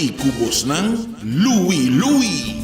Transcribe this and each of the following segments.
I ku bosnan Louie Louie.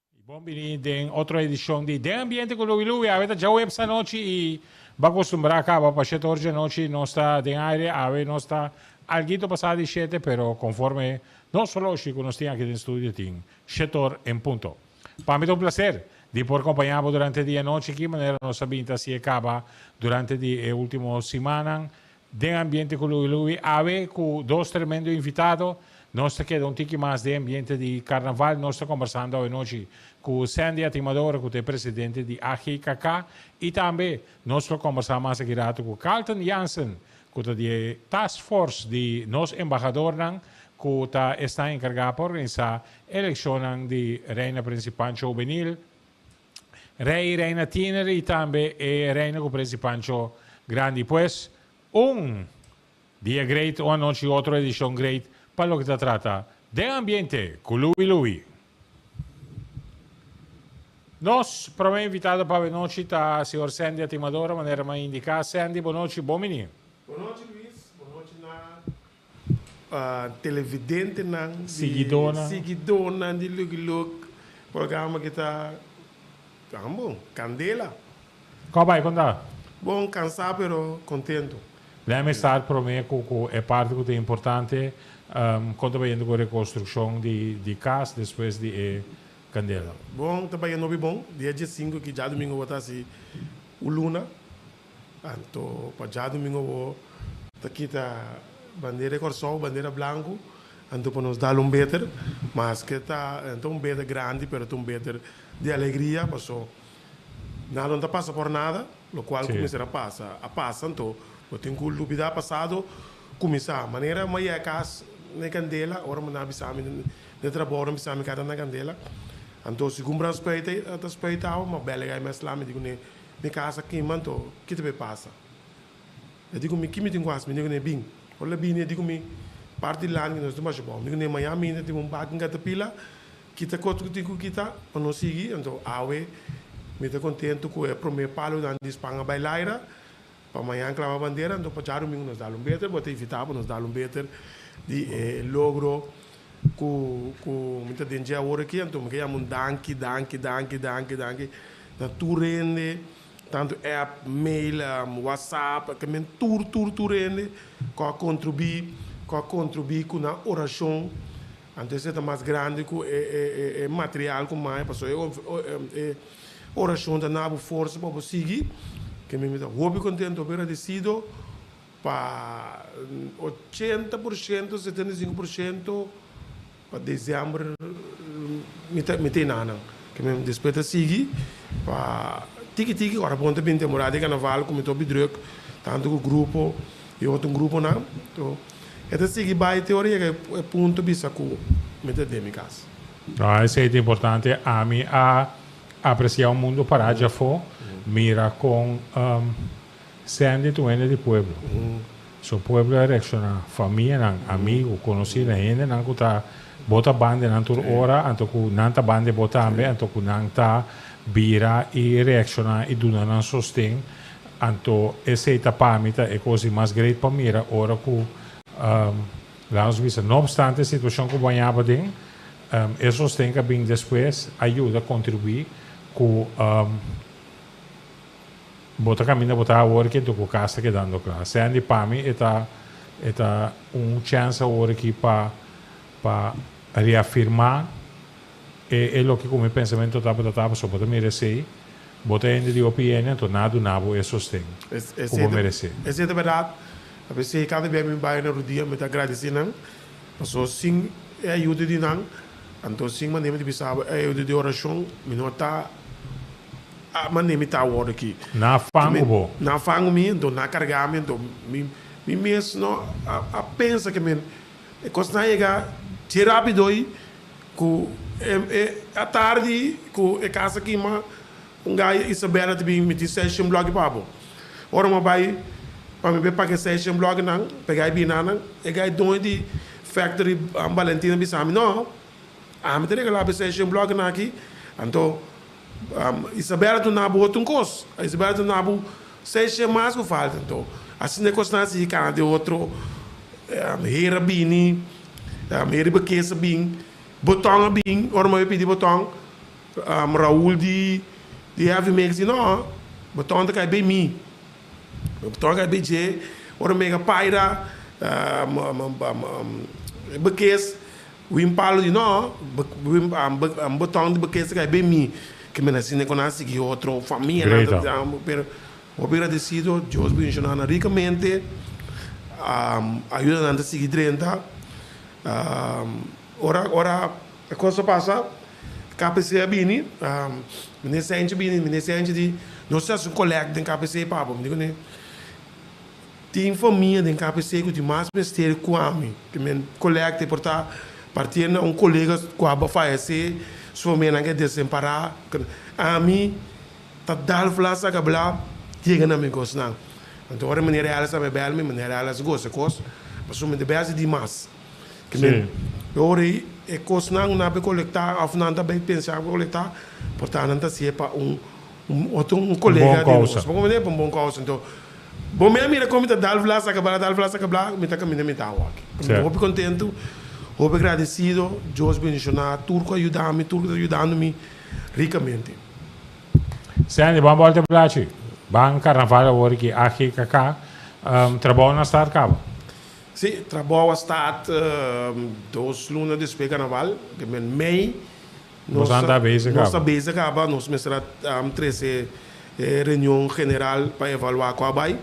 I bon bini den otro edishon di Den Ambiente ku Louie Louie. Awe ta djaweps anochi i bo a kustumbrá kaba pa shete or djanochi nos ta den aire. Awe nos ta alguito pasá di shete pero konforme nos holoshi ku nos tin aki den studio tin shete or en punto. Pa mi ta un placer di por compaña bo durante di e nochi aki manera nos a bin ta haci'e caba durante di e ultimo simannan den ambiente cu Louie Louie. Awe cu dos tremendo invitado nos ta keda un tiki mas den ambiente di carnaval. Nos ta combersando awe nochi cu Sandy Atimadora cu ta e presidente di AGKK y tambe nos lo combersa mas aki rato cu Carlton Jansen ku ta di e task force di nos embahadornan ku ta esnan enkargá pa organisá elekshonnan di Reina Prinsipancho Hubenil, Rei i Reina Tiener i tambe e Reina ku Prinsipancho Grandi. Pues, un dia great, un anochi otro edishon great pa loke ta trata den ambiente ku Louie Louie. Nos prome invitado pa awenochi ta señor Sandy Atimadora, manera mi a indica. Sandy, bonochi, bon bini. Bonochi Luis, bonochi na televidentenan di Siguidónan. siguidónan di Lucky Look, programa ki ta tan bon, kandela. Kò bai, kon ta? Bon, kansá pero kontento. Lèmi start promé ku ku e parti ku ta importante, kon ta bayendo ku rekonstrukshon di di kas despues di e kandela? Bon, ta bayendo hopi bon. Dia diesinku ki djadumingu bo ta hasi un luna. Anto pa djadumingu bo ta kita bandera di Kòrsou, bandera blanku, anto pa nos dal un beter. Maske ta no ta un beter grandi pero ta un beter di alegria paso Nada no ta pasa por nada, locual cu mester a pasa, a pasa, anto bo tin cu lubida pasado, cuminsa. Manera mi a yega cas na e candela, ora mi nan a bisa mi na e trabou, nan a bisa mi cada na candela, anto segun bra spuita ta spuita awa, mi a bel e mes la, mi di cune, mi casa a kima, anto ki ta bay pasa? E di cu mi, ki mi tin cu haci? Mi di cune, bin. Ora el a bini, e di cu mi, parti di landi nos ta masha bon. Mi di cune, mañana mi ta tin un baki catapila, Kita kos ku tin ku kita pa nos sigui, anto awe mi ta kontentu ku e promé palunan di span a bai laira, pa mañan klaba bandera, anto pa djadumingu nos dal un beter, bo ta invitá pa nos dal un beter di e logro ku ku mi ta den dje awor aki, anto mi ke yama un danki, danki, danki, danki, danki na tur hende, tantu app, mail, whatsapp, ke men tur, tur, tur hende ku a kontribuí, ku a kontribuí ku nan orashon. Anto esei ta mas grandi ku e material ku maya, pasobra e orashon ta na bo forsa pa bo sigui. Ke mi ta hopi kontentu, hopi agradesido pa 80%, 75% pa desèmber mi ta mi ta enanan. Ke mi despues ta sigui pa tiki tiki ora bon ta bin temporada di karnaval ku mi ta hopi drùk tantu ku grupo i otro gruponan. E ta sigui bai te ora yega e punto bisa ku mi ta den mi kas. No, esei ta importante. Ami a aprecia un mundo pará djafó, mira kon Sandy ta un hende di pueblo. So pueblo a reakshoná, famianan, amigu, konosínan, hendenan ku ta bo ta banda nan tur ora, anto ku nan ta banda bo tambe, anto ku nan ta bira i reakshoná i duna nan sosten. Anto esei ta pa mi ta e kos di mas great pa mira ora ku laga nos bisa no obstante e situashon ku bo a yaba den, e sosten ku a bin despues a yuda kontribuí ku bo ta kaminda bo ta awor aki anto ku kas ta kedando kla. Sandy pa mi e ta e ta un chèns awor aki pa pa reafirmá e e loke ku mi pensamentu tabata ta pasobra bo ta mira esei. Bo ta hende di hopi hende, anto nan a duna bo e sosten ku bo meresé. Esei ta bèrdat. A pesei kada bia mi bai na rudia mi ta gradisí nan, pasobra sin e ayuda di nan, anto sin manera mi ta bisa bo e ayuda di orashon, mi no ta a manera mi ta awor aki. Nan a fangu bo. Nan a fangu mi, anto nan a karga mi, anto mi mi mes no a pensa ke mi e kosnan a yega dje rapido ei. Ku e atardi ku e kas a kima, un gai Isabella ta bin miti session bloki pa bo. Ora mi a bai pa mi bai paka e session blokinan, pa e gai bina nan, e gai doño di factory Valentina bisa mi, No, ami ta regala bo e session blokinan aki, anto Isabella ta duna bo otro un kos, Isabella ta duna bo session mas ku falta. Anto. Asina e kosnan a sigui kana den otro. Hera bini, hera riba kes a bin, boton a bin, ora mi a pidi boton, Raul di di Heavy Mix di no, boton ta kai bei mi, boton a kai bei dje, ora mi a paira bekes, Wim Palo di no, boton di bekes ta kai bei mi, ke men asina ku nan a sigui otro famianan ta, pero. Hopi agradecido, Dios bendiciona nan ricamente, ayuda nan ta sigui drenta. Ora ora e cos a pasa, KPC a bini, meneer Sentje a bini, meneer Sentje di, nos ta haci un collect den KPC pa bo. Mi di cune, tin famia den KPC cu tin mas mester cu ami. Ke men collect e por ta parti na un colega cu aba fayece, su famianan ke desempara. Ami. Ta dal fla saka bla yega na mi kosnan. Anto ora meneer Ellis a me bel mi, meneer Ellis gosa e kos, pasobra mi ta besi di mas. Ke men ora ei e kosnan nan a bay kolektá òf nan ta bay pensa pa kolektá, por ta nan ta hasié pa un un otro un kolega di nos. Bo komprendé? Pa un bon kousa. Anto bo mi a mira kon mi ta dal fla saka bla dal fla saka bla, mi ta kaminda mi ta awaki. Mi ta hopi kontentu, hopi agradesido, Dios bendishoná tur ku a yuda mi, tur ku ta yudando mi rikamente. Sandy, ban bolta e plachi. Ban carnaval awor ki AGKK. Trabou na start caba? Si, trabou a start dos luna despues carnaval, ke men mei. Nos a bezig caba. Nos ta bezig caba, nos mester a trece e reunion general pa evalua cu a bay.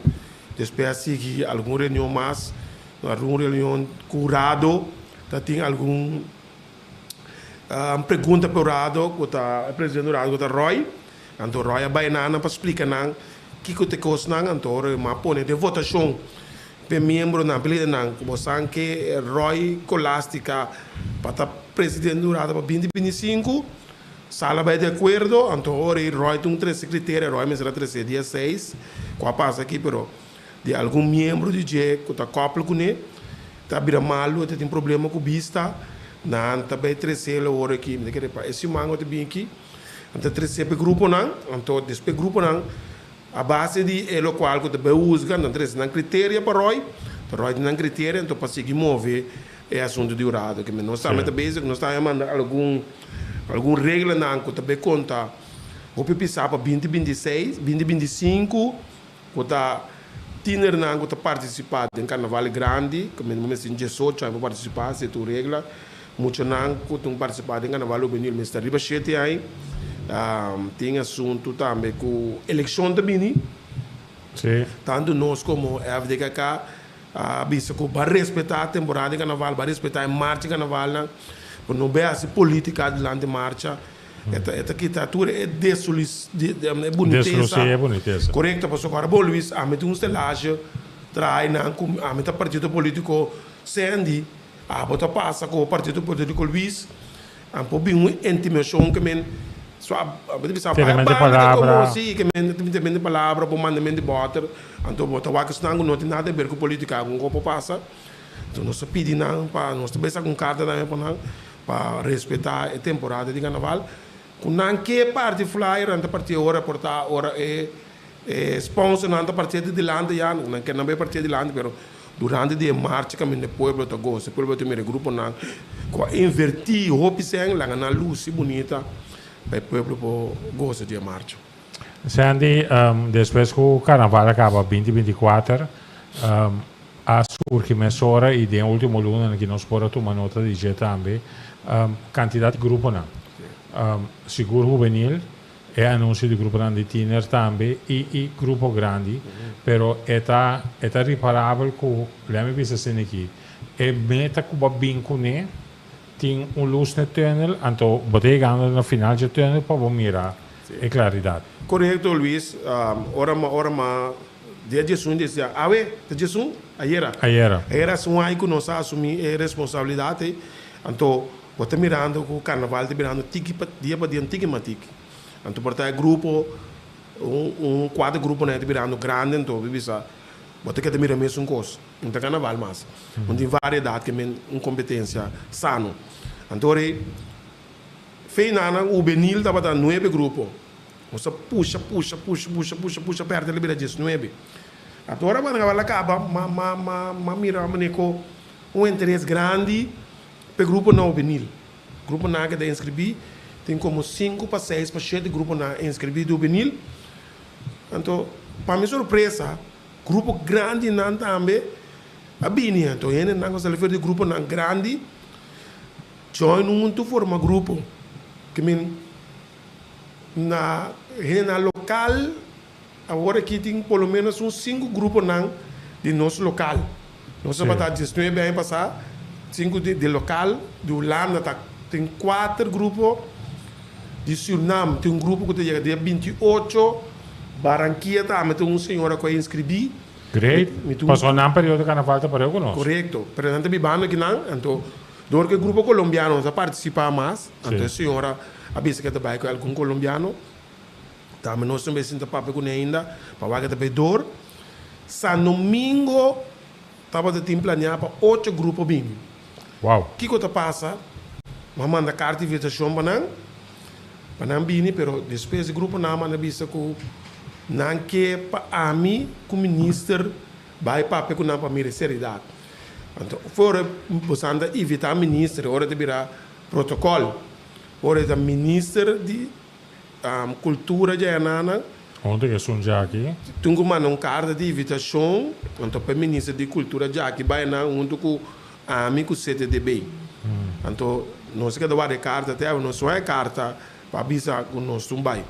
Despues a sigui algun reunion mas, algun reunion cu Rado, ta tin algun. Pregunta pa Rado ku ta e presidente di Rado ku ta Roy. Anto Roy a bai nan pa splika nan kiko ta e kosnan. Anto ora mi a pone den votashon pa e miembronan, pa e lidernan ku bo san ke Roy Colastica pa ta presidente di Rado pa binti 25. Sala bai di akuerdo. Anto ora ei Roy tin un trese kriteria. Roy mester a trese dia seis ku a pasa aki pero di algun miembro di dje ku ta kòpel kuné ta bira malu, ta tin problema ku bista, nan ta bai tres'é lo ora aki. Mi ta kere pa e siman ku ta bin aki, nan ta tres'é pa e gruponan, anto despues e gruponan a base di e lokual ku ta bai husga, nan trese nan kriteria pa Roy, ta Roy tin nan kriteria anto pa sigui move e asuntu di hurado. Ke nos tambe ta bezig, nos tambe a manda algun algun reglanan ku ta bai konta hopi pisá pa binti 26, binti 25. Ku ta tienernan ku ta partisipá den karnaval grandi, ku mester mester tin diesocho aña pa partisipá, si e tur regla. Muchanan ku tin partisipá den karnaval hubenil mester ta riba shete aña. Tin asuntu tambe ku elekshon ta bini. Tantu nos komo FDKK a bisa ku ba respetá temporada di karnaval, ba respetá e marcha di karnavalnan, pa no bai hasi polítika dilanti marcha. E ta e ta kita tur e desulis di e bunitesa. Deslusi e bunitesa. Korekto, pasobra ora bo Luis ami tin un stelage traha nan ku ami ta partido politiko Sandy, abo ta pasa ku partido politiko Luis, a por bin un intimashon ke men so a bo ta bisa bai Tiramente banda ke palabra. komo si ke men tiramente palabra bo manda men di bòter, anto bo ta wak esnan ku no tin nada di ber ku politika kon ku por pasa. Anto nos ta pidi nan pa nos ta bai saka un karta tambe pa nan. Pa respetá e temporada di karnaval, ku nan ke parti flyer, nan ta partié ora por ta ora e e sponsornan ta partié di dilanti ya, nan ke nan bai partié dilanti pero durante di e marcha kaminda e pueblo ta gosa, e pueblo ta mira e gruponan ku a invertí hopi sèn laga nan lusi bunita pa e pueblo por gosa di e marcha. Sandy, despues ku karnaval a kaba binti 24, a surgi mesora i den ultimo lunanan ki nos por a tuma nota di dje tambe, kantidat di gruponan, sigur hubenil, e anunsio di gruponan di tiner tambe i i grupo grandi, pero e ta e ta riparabel ku, lei mi bisa asina aki, e meta ku bo a bin kuné tin un lus na e tùnel, anto bo ta yegando na final dje tùnel pa bo mira e klaridat. Korekto Luis, ora ora ma Dia 11 di esei awe ta 11? Ayera. Ayera. Ayera a un aña ku nos a asumí e responsabilidat ei. Anto bo ta mirando ku karnaval ta birando tiki pa dia pa dia tiki mas tiki. Anto por ta e grupo un un kuater gruponan ta birando grandi anto bo bisa bo ta keda mira mesun kos. No ta karnaval mas. No tin variedat ke men un kompetensia sano. Anto ora ei feinana hubenil tabata nuebe grupo. Nos a pusha, pusha, pusha, pusha, pusha, pusha perde el a bira 19. Anto ora karnaval a kaba m'a m'a m'a m'a mira manera ku un interes grandi pa e gruponan hubenil. Gruponan a keda inskribí, tin komo sinku pa seis pa shete gruponan a inskribí di hubenil. Anto pa mi sorpresa grupo grandinan tambe a bini. Anto hendenan ku a sali for di gruponan grandi join huntu forma grupo. Ke men na hendenan lokal awor aki tin por lo menos un sinku gruponan di nos lokal. Nos tabata diesnuebe aña pasá, sinku di lokal, di Hulanda ta tin kuater grupo, di Surnam tin un grupo ku ta yega dia 28, Barranquilla tambe tin un señora ku a inskribí. Great. Pasobra nan periodo di karnaval ta pareu ku nos. Korekto. Pero nan ta bibando akinan, anto dor ku e grupo kolombiano no ta partisipá mas, anto e señora a bisa ku e ta bai ku algun kolombiano. Tambe nos no mester sinta papia kuné ainda pa wak e ta bay dor. San Domingo tabata tin planeá pa ocho grupo bini. Wow. Kiko ta pasa? Bo a manda karta invitashon pa nan, pa nan bini, pero despues e gruponan a manda bisa ku nan ke pa ami ku minister bai papia ku nan pa mira e seridat. Anto for bosan ta invitá minister ora ta bira protokòl, ora e ta minister di Kultura dja nan. Onde ku esun djaki? Tin ku manda un karta di invitashon anto pa e minister di kultura djaki bai nan huntu ku ami ku CTDB. Anto nos a keda warda e karta te awe nos no haña e karta pa bisa ku nos tin bai.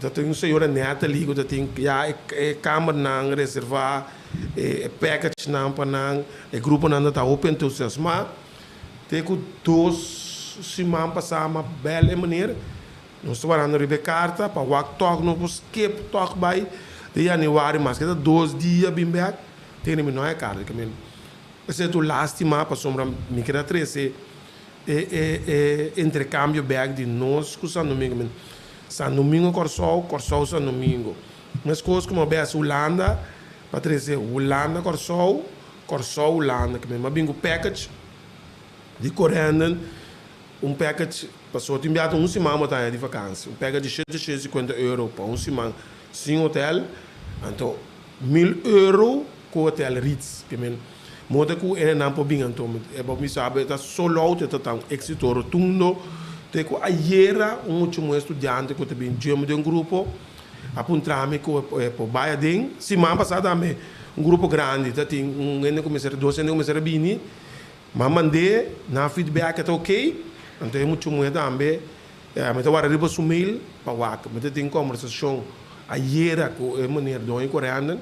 Ta tin un señora Natalie ku ta tin ya e kamernan reservá, e packagenan pa nan, e gruponan ta ta hopi entusiasmá. Te ku dos siman pasá m'a bèl e meneer, nos ta warando riba e karta pa wak tòg nos por skip tòg bai den yanüari maske ta dos dia bin bèk, tene mi no haña karta. Ke men esei ta un lástima pasobra mi keda trese e e e interkambio bèk di nos ku San Domingo. Men San Domingo Kòrsou, Kòrsou San Domingo. Meskos ku m'a bèsa Hulanda pa trese Hulanda Kòrsou. Kòrsou, Hulanda, ke mi a bin ku package di Corendon, un package pasobra tin biaha ta un siman bo ta haña di vakansi, un package di 750 euro pa un siman sin hotel, anto 1000 euro ku hotel Ritz, ke men moda ku hendenan por bin anto e bo mi sabi e ta sold out, e ta ta un éxito rotundo, te ku ayera un mucha muher studiante ku ta bin djembe den grupo. A puntra mi ku e por bai aden. Siman pasá tambe un grupo grandi ta tin un hende ku mester dos hende ku mester a bini. Mi a mand'é nan feedback e ta ok. Anto e mucha muhé tambe mi ta warda riba su mail pa wak. Mi ta tin kombersashon ayera ku e meneer doño Corendon.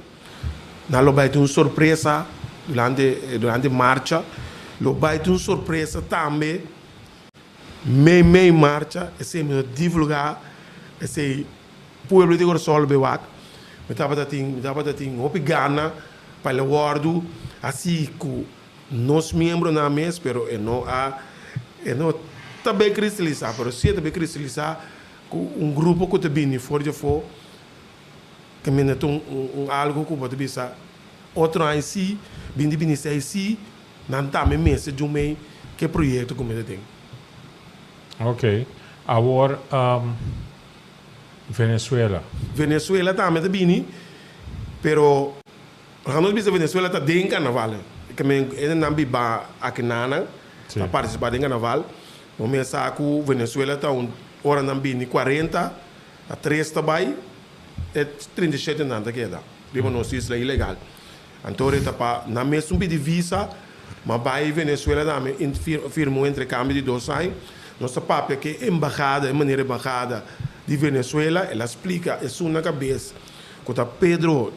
Nan lo bai tin un sorpresa durante durante marcha. Lo bai tin un sorpresa tambe Mei mei marcha esei mi no divulga esei pueblo di Kòrsou lo bay wak mi tabata tin mi tabata tin hopi gana pa el a wòrdu hasi ku nos miembronan mes pero e no a e no ta bay kristalisá pero si e ta bay kristalisá ku un grupo ku ta bini for di afó kaminda ta un un algu ku bo ta bisa otro aña si binti 26 si. Nan tambe mester djun mei ke proyekto ku mi ta den. Ok. Awor Venezuela. Venezuela tambe ta bini, pero laga nos bisa Venezuela ta den karnaval. Ke men nan biba akinanan ta partisipá den karnaval. Bo mes sa ku Venezuela ta un ora nan bini 40, ta tres ta bai, e 37 nan ta keda riba nos isla ilegal. Anto reta pa nan mes un pidi visa, ma bai Venezuela tambe firma un entrecambio di dos aña. Nos ta papia ke embahada, e manera embahada di Venezuela, el a splica esun na cabes cu ta Pedro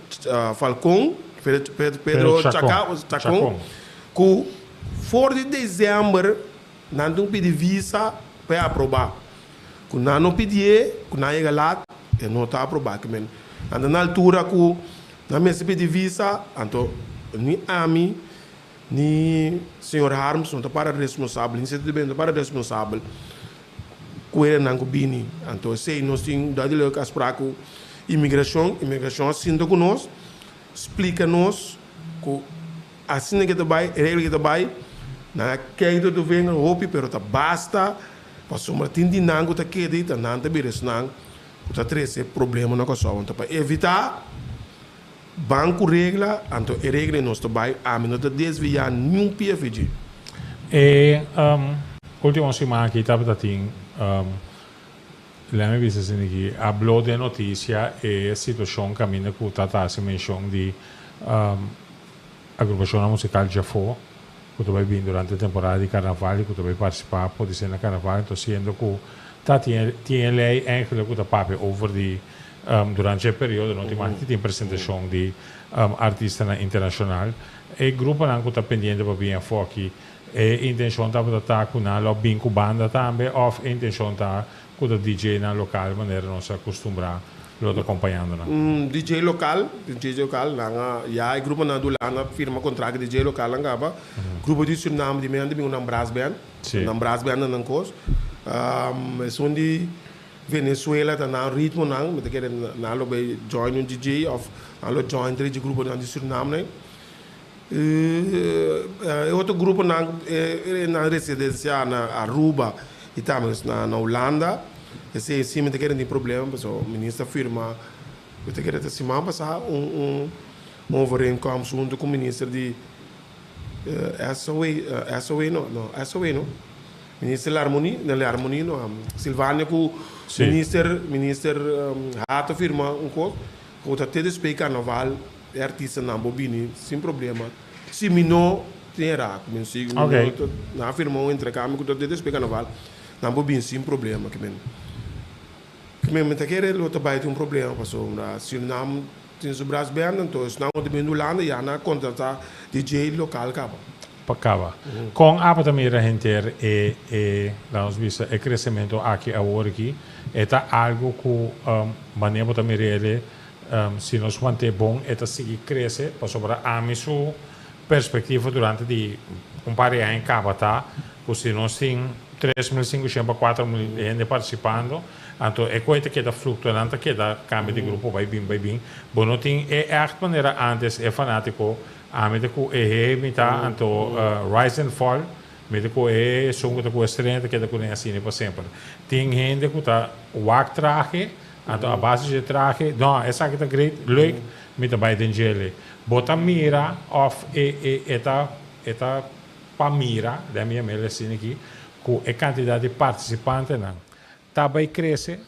Falcon, Pedro Chacon, cu for di december nan tin pidi visa pa e aproba. Ku nan no pidié, ku nan yega lat, e no ta aprobá. Ke men nan ta na altura ku nan mester pidi visa, anto ni ami ni señor Harms no ta para responsabel, ni CTB no ta para responsabel ku hendenan ku bini. Anto esei nos tin duidelijk afsprak ku imigrashon, imigrashon a sinta ku nos, splika nos ku asina ke ta bai, e regla ke ta bai, nan a kei tur tur vinger hopi pero ta basta. Pasobra tin di nan ku ta keda i ta nan ta bira esnan ku ta trese problema na Kòrsou. Anto pa evitá, Ban ku regla, anto e regla ei nos ta bai, ami no ta desviá niun pia fi dje. E ultimo siman aki tabata tin, lèmi bisa asina aki, a blo den notisia e situashon kaminda ku ta ta hasi menshon di agrupashonnan musikal djafó ku ta bai bin durante temporada di karnaval i ku ta bai partisipá podisé na karnaval, enton siendo ku ta tin tin e lei eigenlijk ku ta papia over di Durante e periodo no tin mas di tin presentashon di artistanan internashonal. E gruponan ku ta pendiente pa bin afó aki, e intenshon tabata ta ku nan lo bin ku banda tambe òf e intenshon ta ku ta DJ-nan lokal manera nos a kustumbrá lo ta kompañando nan? DJ lokal, DJ lokal, nan a ya e gruponan di Hulanda firma kontrakt ku DJ lokal nan kaba. Grupo di Suriname di mi nan ta bin ku nan brassband, nan brassband na nan kos. Esun di Venezuela ta nan ritmonan, mi ta kere nan lo bay join un DJ of nan lo join dre dje gruponan di Suriname nan. E otro gruponan nan residencia na Aruba y tambe na Hulanda, esey si mi ta kere tin problema pasobra minister a firma, mi ta kere ta siman pasa un overeenkomst hunto cu minister di SOA, SOA no, no SOA no. Minister Larmonie, no Larmonie no, Silvania ku minister minister Hato firma un kos ku ta te despues karnaval e artistanan por bini sin problema si mi no tin era ku mi si nan a firma un interkambio ku ta te despues karnaval nan por bini sin problema ke men ke men mi ta kere lo ta bai tin un problema pasobra si nan tin su brassband anto esnan ku ta bini di Hulanda ya nan a kontrata DJ lokal kaba. Pa kaba. Kon abo ta mira henter e e laat nos bisa e kresementu aki awor aki? E ta algu ku manera bo ta mir'ele si nos want'é bon e ta sigui krese? Pasobra ami su perspektiva durante di un par di aña kaba ta ku si nos tin 3500 pa 4000 hende partisipando anto e koe ta keda fluktua nan ta keda kambia di grupo bai bin bai bin. Bo no tin e ègt manera antes e fanátiko Ami ta ku e he mi ta anto rise and fall mi ta ku e esun ku ta ku e strena ta keda kuné asina pa semper. Tin hende ku ta wak trahe anto a base dje trahe no esaki ta great leuk mi ta bai den djele. Bo ta mira of e e e ta e ta pa mira den mi yam'el asina aki ku e kantidat di partisipantenan ta bai krese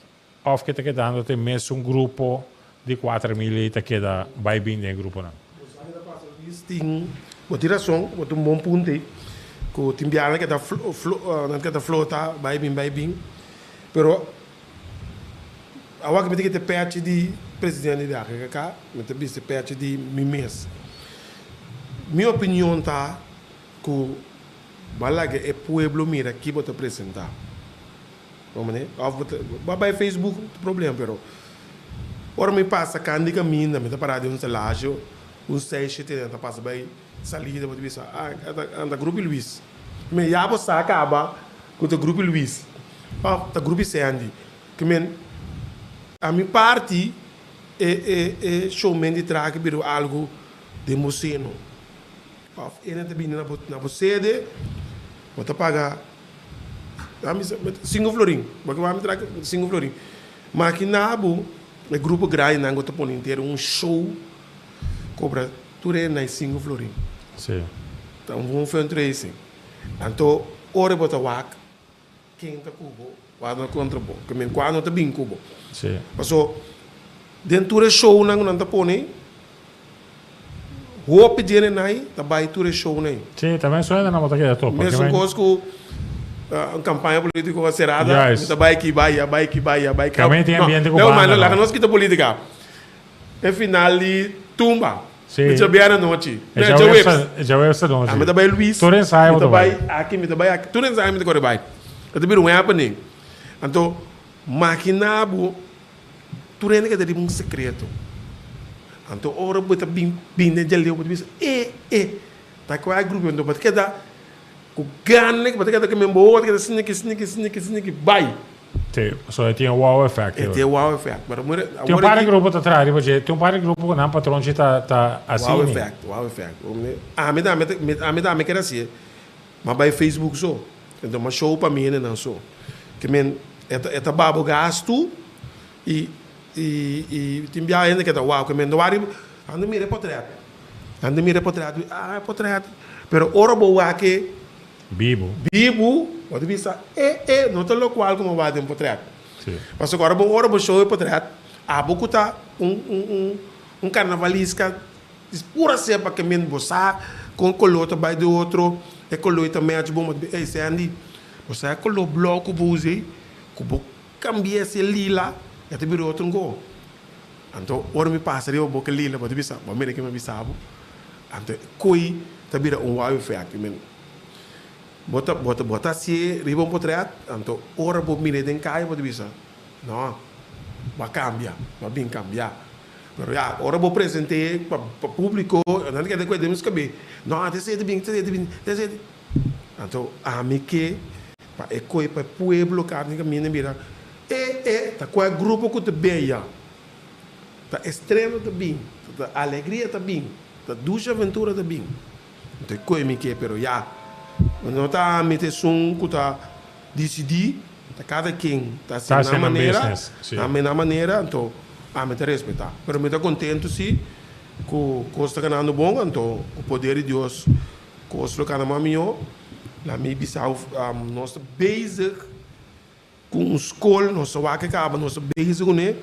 Of ke ta kedando ta e mesun grupo di 4000 ei ta keda bai bin den e gruponan? Bo sa ke ta pasa Luis, tin, bo tin rason, bo tin un bon punto ei, ku tin biaha nan ke ta nan ke ta flota bai bin bai bin, pero awor mi ta kita e pechi di presidente di AGKK, mi ta bisti e pechi di mi mes. Mi opinion ta ku bo a laga e pueblo mira ki bo ta presenta. Bo mane? Of bo ta bo a bai Facebook no ta problema pero ora mi pasa kan di kaminda mi ta para den un selashi un seis shete nan ta pasa bai salida bo ta bisa ah anta grupi Luis mi ya bo sa kaba ku ta grupi Luis of ta grupi Sandy ke men a mi parti e e e showman di traha ke bira algu den bo seno of e nan ta bini na bo na bo sede bo ta paga. Sinku florin. Bo ke wak mi traha sinku florin. Makina bo e grupo grandinan ku ta pone henter un show kobra tur e na e sinku florin. Sí. Ta un fundraising. Anto ora bo ta wak ken ta ku bo, wak no kontra bo. Ke men kua no ta bin ku bo. Sí. Paso den tur e shownan ku nan ta pone. Hopi djene nai ta bai tur e show nai. Sí, ta mes suena nan bo ta keda topa. Mesun kos ku un kampaña politiko a serada, mi ta bai aki bai ya bai aki bai ya bai aki. Tambe tin ambiente ku banda no. Laga nos kita politika. E final di tumba. Sí. Mi djabièrnè anochi. E djaweps. E djaweps anochi. Mi ta bai Luis. Tur ensayo bo ta bai. Mi ta bai aki, mi ta bai aki. Tur ensayo mi ta kore bai. E ta bira un happening. Anto makina bo. Tur hende keda riba un sekreto. Anto ora bo ta bin bin den djaleu bo ta bisa, E, e, ta kua e grupo? Anto bo ta keda ku gana, bo ta keda ku men bo ta keda sniki, sniki, sniki, sniki, bai. Sí, pasobra e tin e wow effect. E tin e wow effect. Pero mira, Tin un par di grupo ta traha riba dje, tin un par di grupo ku nan patronchi ta ta asini. Wow effect, wow effect. Ami tambe, ami tambe keda hasié. M'a bai Facebook so. Enton m'a show pa mi hendenan so. Ke men e ta e ta babo gastu i i i tin biaha hende ke ta wou ke men no wak riba. Nan ta mira e potret. Nan ta mira e potret, ah e potret. Pero ora bo wak e. Bibu. Bibu, bo ta bisa, e e, no ta lokual ku bo wak den potret. Si. Pasobra ora bo ora bo show e potret, abo ku ta un un un un karnavaliska pura sepa ke men bo sa kon koló ta bai di otro, e koló ei ta match bon, bo ta bisa, ey Sandy, bo sa e koló blou ku bo usa ei, ku bo kambia esei lila, e ta bira otro ngo. Anto ora mi pasa riba boka lila bo ta bisa, bo a mira ke mi a bisa bo? Anto e koi ta bira un wow effect. I men, bo ta bo ta bo ta hasié riba un potret, anto ora bo mir'é den kaya bo ta bisa, no, bo a kambia, bo a bin kambia. Pero ya, ora bo present'é pa pa públiko, nan ta keda ku e den mes kabé, no, ta esei ta bin, ta esei ta bin, ta esei ta. Anto ami ke pa e koi pa e pueblo karni kaminda mira. E e ta kua grupo ku ta beya, ta estreno ta bin, ta alegria ta bin, ta dushi aventura ta bin. No ta koe mi ke, pero ya, no ta ami ta esun ku ta disidí, ta kada ken ta hasi nan manera, nan manera, anto ami ta respetá. Pero mi ta kontentu si ku kos ta ganando bon, anto ku poder di Dios kos lo kana mas mihó. Laat mi bisa nos ta bezig. Ku un skol nos ta wak e kaba nos ta bezig kuné.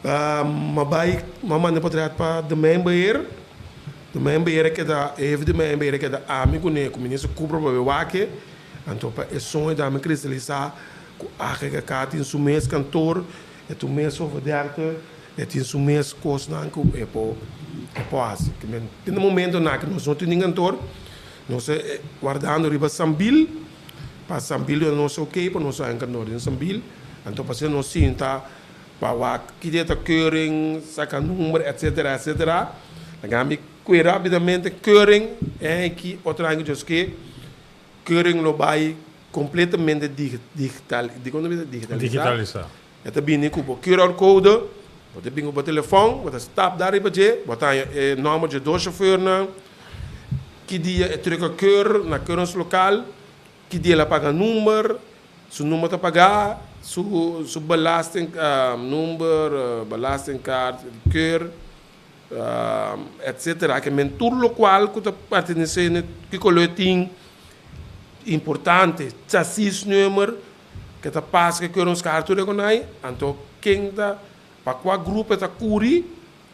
M'a bai m'a manda potret pa Domeinbeheer. Domeinbeheer a keda e hefe di Domeinbeheer a keda ami kuné ku minister Cooper pa bai wak e. Anto pa e soño ta mi kristalisá ku AGKK tin su mes kantor, e tin mes overdekte, e tin su mes kosnan ku e por e por hasi. Te na momentonan ku nos no tin kantor nos ta wardando riba Sambil. Pa Sambil duna nos ok pa nos haña kantor den Sambil. Anto pasobra nos sinta pa wak ki dia ta keuring, saka number etcetera etcetera. Laga mi kue rapidamente keuring en ki otro aña ku Dios ke keuring lo bai completamente digital, dikon ta bisa digitalisá? Digitalisá. E ta bini ku bo QR code, bo ta bin ku bo telefòn, bo ta stap dar riba dje, bo ta haña e nòmber dje dos shofèrnan, ki dia e truck a keur na keuringslokaal, ki dia el a paga number, su number ta pagá, su su belasting number, belastingkaart, keur, etcetera. Ke men tur lokual ku ta pertenesé na kiko lo e tin importante, chasisnummer. Ke ta pasa ke kue nos kar tur rekonai, anto ken ta pa kua grupo e ta kuri,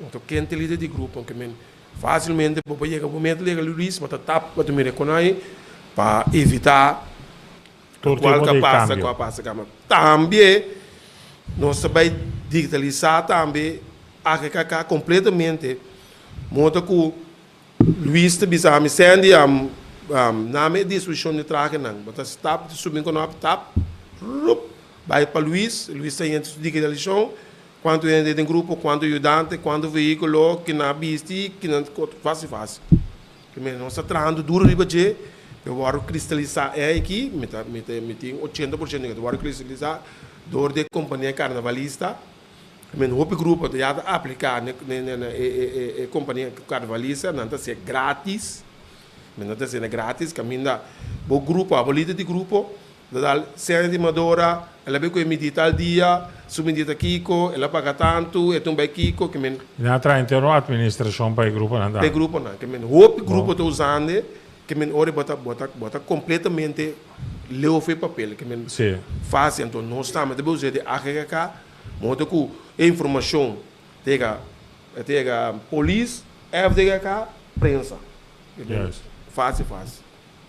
anto ken ta e lider di grupo. Ke men fasilmente bo por yega bo meta yega Luis, bo ta tap bo ta mira rekonai pa evita Tur kual tipo ka di pasa kambio. kua pasa kamba. Tambe nos ta bai digitalisá tambe AGKK kompletamente, moda ku Luis ta bisa ami, Sandy, nami e disposishon di trahenan. Bo ta stap di subi konop, tap, rup, bai pa Luis. Luis ta yenta su digitalisashon, kuantu hende den grupo, kuantu ayudante, kuantu vehíkulo, kina bisti, kina fásil fásil. Primer nos ta trahando duro riba dje, mi wòrdu kristalisá e aki, mi ta mi ta mi tin 80% ku ta wòrdu kristalisá dor di e kompania karnavalista. Men hopi grupo ta ya ta apliká na e kompania karnavalista, nan ta hasié gratis, men nan ta hasié gratis kaminda bo grupo abo lider di grupo ta dal sèn di madora, el a bin ku e midí tal dia, su midí ta kiko, el a paga tantu, e ta un bai kiko, ke men. Nan a traha entero administrashon pa e gruponan ta. Pa e gruponan, ke men hopi grupo ta usando Ke men ora bo ta bo ta bo ta kompletamente leu for e papel ke men fásil anto nos tambe ta usa di AGKK modo ku e informashon ta yega ta yega polis, FDKK, prensa. Fásil fásil.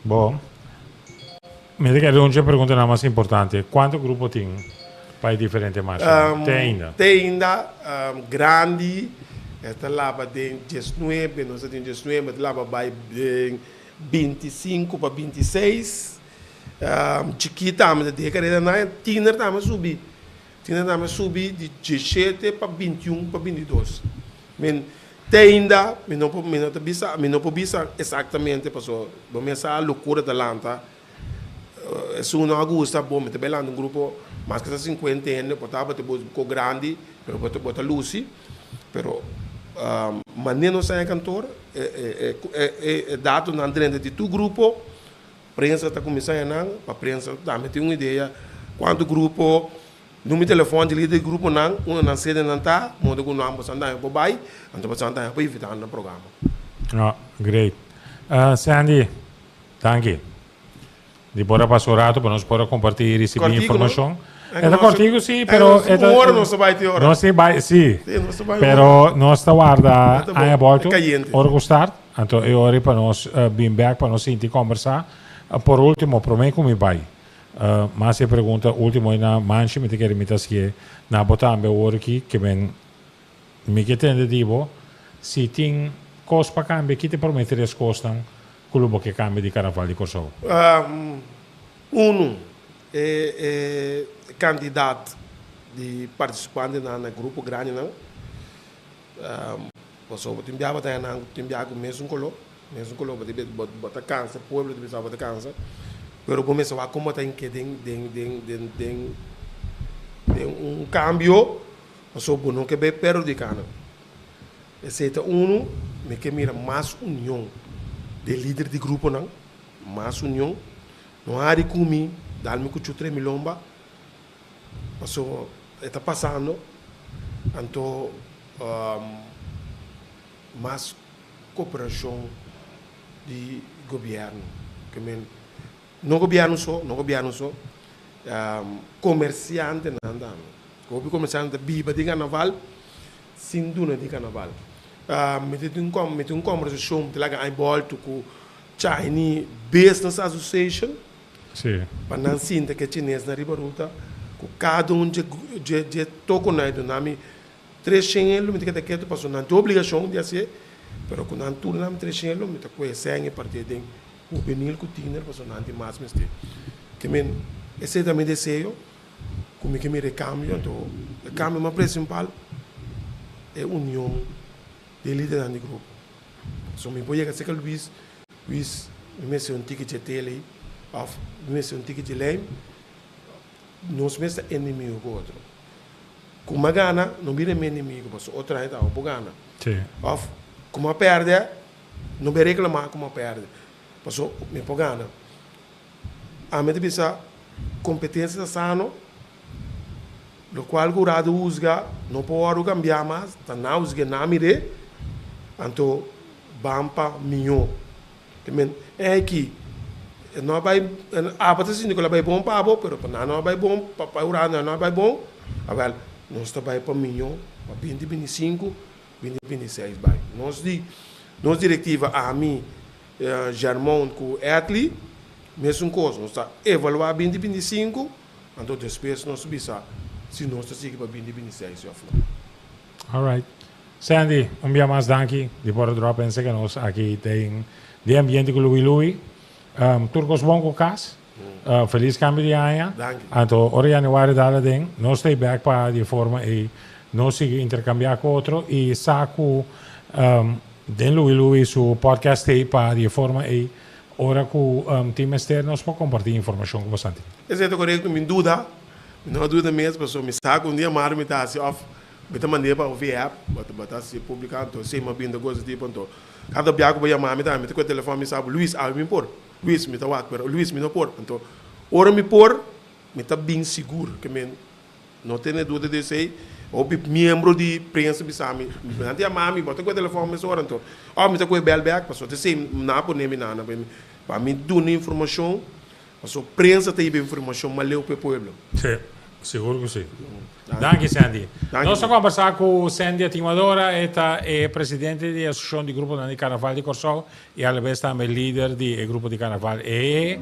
Bo, mi ta kere un dje preguntanan mas importante. Kuantu grupo tin pa e diferente marshanan? Te ainda? Te ainda grandi e ta laba den diesnuebe, nos ta tin diesnuebe, ta laba bai den 25 pa 26. Chikí tambe ta den kareda nan, tiner tambe a subi, tiner tambe a subi di 17 pa 21 pa 22. Men te ainda mi no por mi no ta bisa mi no por bisa exactamente pasobra bo mes sa locura ta lanta esun no a gusta bo mi ta bay lanta un grupo mas ke ta 50 hende por tabata bo ko grandi pero bo ta bo ta luci pero manera nos a kantoor e e e datonan drenta di tur grupo prensa ta cuminsa haña nan pa prensa tambe tin un idea cuanto grupo. Numero di telefòn di lider di gruponan unda nan sedenan ta, modo ku nan boso andaña por bai, anto boso andaña por invitá nan na programa. Oh, great. Sandy, danki. Di por a pasa un rato pa nos por a comparti y ricibi Cortico, no? informacion. E E ta nos- cortico, sí, e pero... nos- e ta- un ora nos ta bai te ora. Nos ta bai, sí. Sí, nos ta bai un Pero nos ta warda Ta bon, aña bolto, e cayente. ora cu start. Anto e ora pa nos bin bek, pa nos sinti conversa. Por ultimo, prome cu mi bai, mas e pregunta ultimo na Manchi, mi ta kere mi ta hacié na bo tambe awor aki, ke men Mi ke tende di bo, si tin kos pa kambia, ki ta e promé tres kosnan ku lo bo ke kambia di Karnaval di Kòrsou? Unu, e kantidat di partisipantenan na grupo grandinan. Pasobra tin bia bo ta haña nan tin bia ku mesun koló, mesun koló bo ta bo ta kansa, pueblo ta bisa bo ta kansa, pero bo mester wak komo ta hinke den den den den den den un kambio. Pasobra bo no ke bay perhudiká nan. Esei ta unu, mi ke mira mas union den lider di gruponan, mas union. No hari ku mi, dal mi kuchu tres mi lomba, pasobra e ta pasando. Anto mas koperashon di gobièrnu. Ke men No gobierno so, no gobierno so, comerciantenan tambe. Hopi comerciante ta biba di carnaval sin duna di carnaval. Mi ta tin un mi tin un conversacion, mi ta laga ai bolto cu Chinese Business Association pa nan sinta cu e chinesnan riba ruta cu cada un dje dje dje toconan e duna mi Tres shen elo mi ta keda ketu pasobra nan tin obligacion di hacié, pero cu nan tur nan 300 elo mi ta coge sèn e partié den hubenil cu tiener pasobra nan tin mas mester. Ke men esei ta mi deseo cu mi ke mira e cambio, anto e cambio mas principal e union di e lidernan di grupo. Pasobra mi por yega cerca Luis, Luis mi mester un tiki dje tele ei of mi mester un tiki dje lijm, nos mes ta enemigo cu otro. Ku m'a gana, no bira mi enemigo, pasobra otro hende tabatin por gana. Òf ku m'a pèrdè, no bai reklamá ku m'a pèrdè, pasobra mi por gana. Ami ta bisa, kompetensia ta sano, lokual ku rado husga no por wòrdu kambiá mas, ta nan husg'é, nan mir'é, anto ban pa mihó. Te men, e aki, e no a bai, abo ta sinti ku el a bai bon pa abo, pero pa nan no a bai bon, pa pa hurado nan no a bai bon, awèl, nos ta bai pa miñó, pa binti binti sinku, binti binti seis bai. Nos di, nos direktiva, ami, Germon ku Edley, mesun kos, nos ta evaluá binti binti sinku, anto despues nos bisa si nos ta sigui pa binti binti seis òf no. Alright. Sandy, un bia mas danki di por a drop in seke nos aki den di ambiente ku Louie Louie. Tur kos bon ku kas. Felis kambio di aña. Danki. Anto ora januari dal aden, nos ta ei bek pa di e forma ei nos sigui interkambiá ku otro i sa ku den Louie Louie su podcast ei pa di e forma ei ora ku tin mester nos por kompartí informashon ku bastante. Esei ta korekto, mi duda, mi no a duda mes pasobra mi sa ku un dia mari mi ta hasi òf Mi ta mand'é pa ofi app, bo ta bo ta hasi publica anto esei mi a bin ta gosa tipo anto kada bia ku bo yama mi tambe mi ta kohe telefòn mi sa bo Luis awe mi por, Luis mi ta wak pero Luis mi no por anto ora mi por mi ta bin sigur ke mi no tene duda di esei hopi miembro di prensa bisa mi nan ta yama mi bo ta kohe telefòn mesora anto òf mi ta kohe bèl bèk pasobra ta esei nan a pone mi nan pa mi duna informashon Pasobra prensa ta hiba informacion maleu pa e pueblo. Sí, sigur cu sí. Danki Sandy. Nos a combersa cu Sandy Atimadora, e ta e presidente di Asociacion di Gruponan di Carnaval di Corsou y alabes tambe lider di e grupo di Carnaval EE.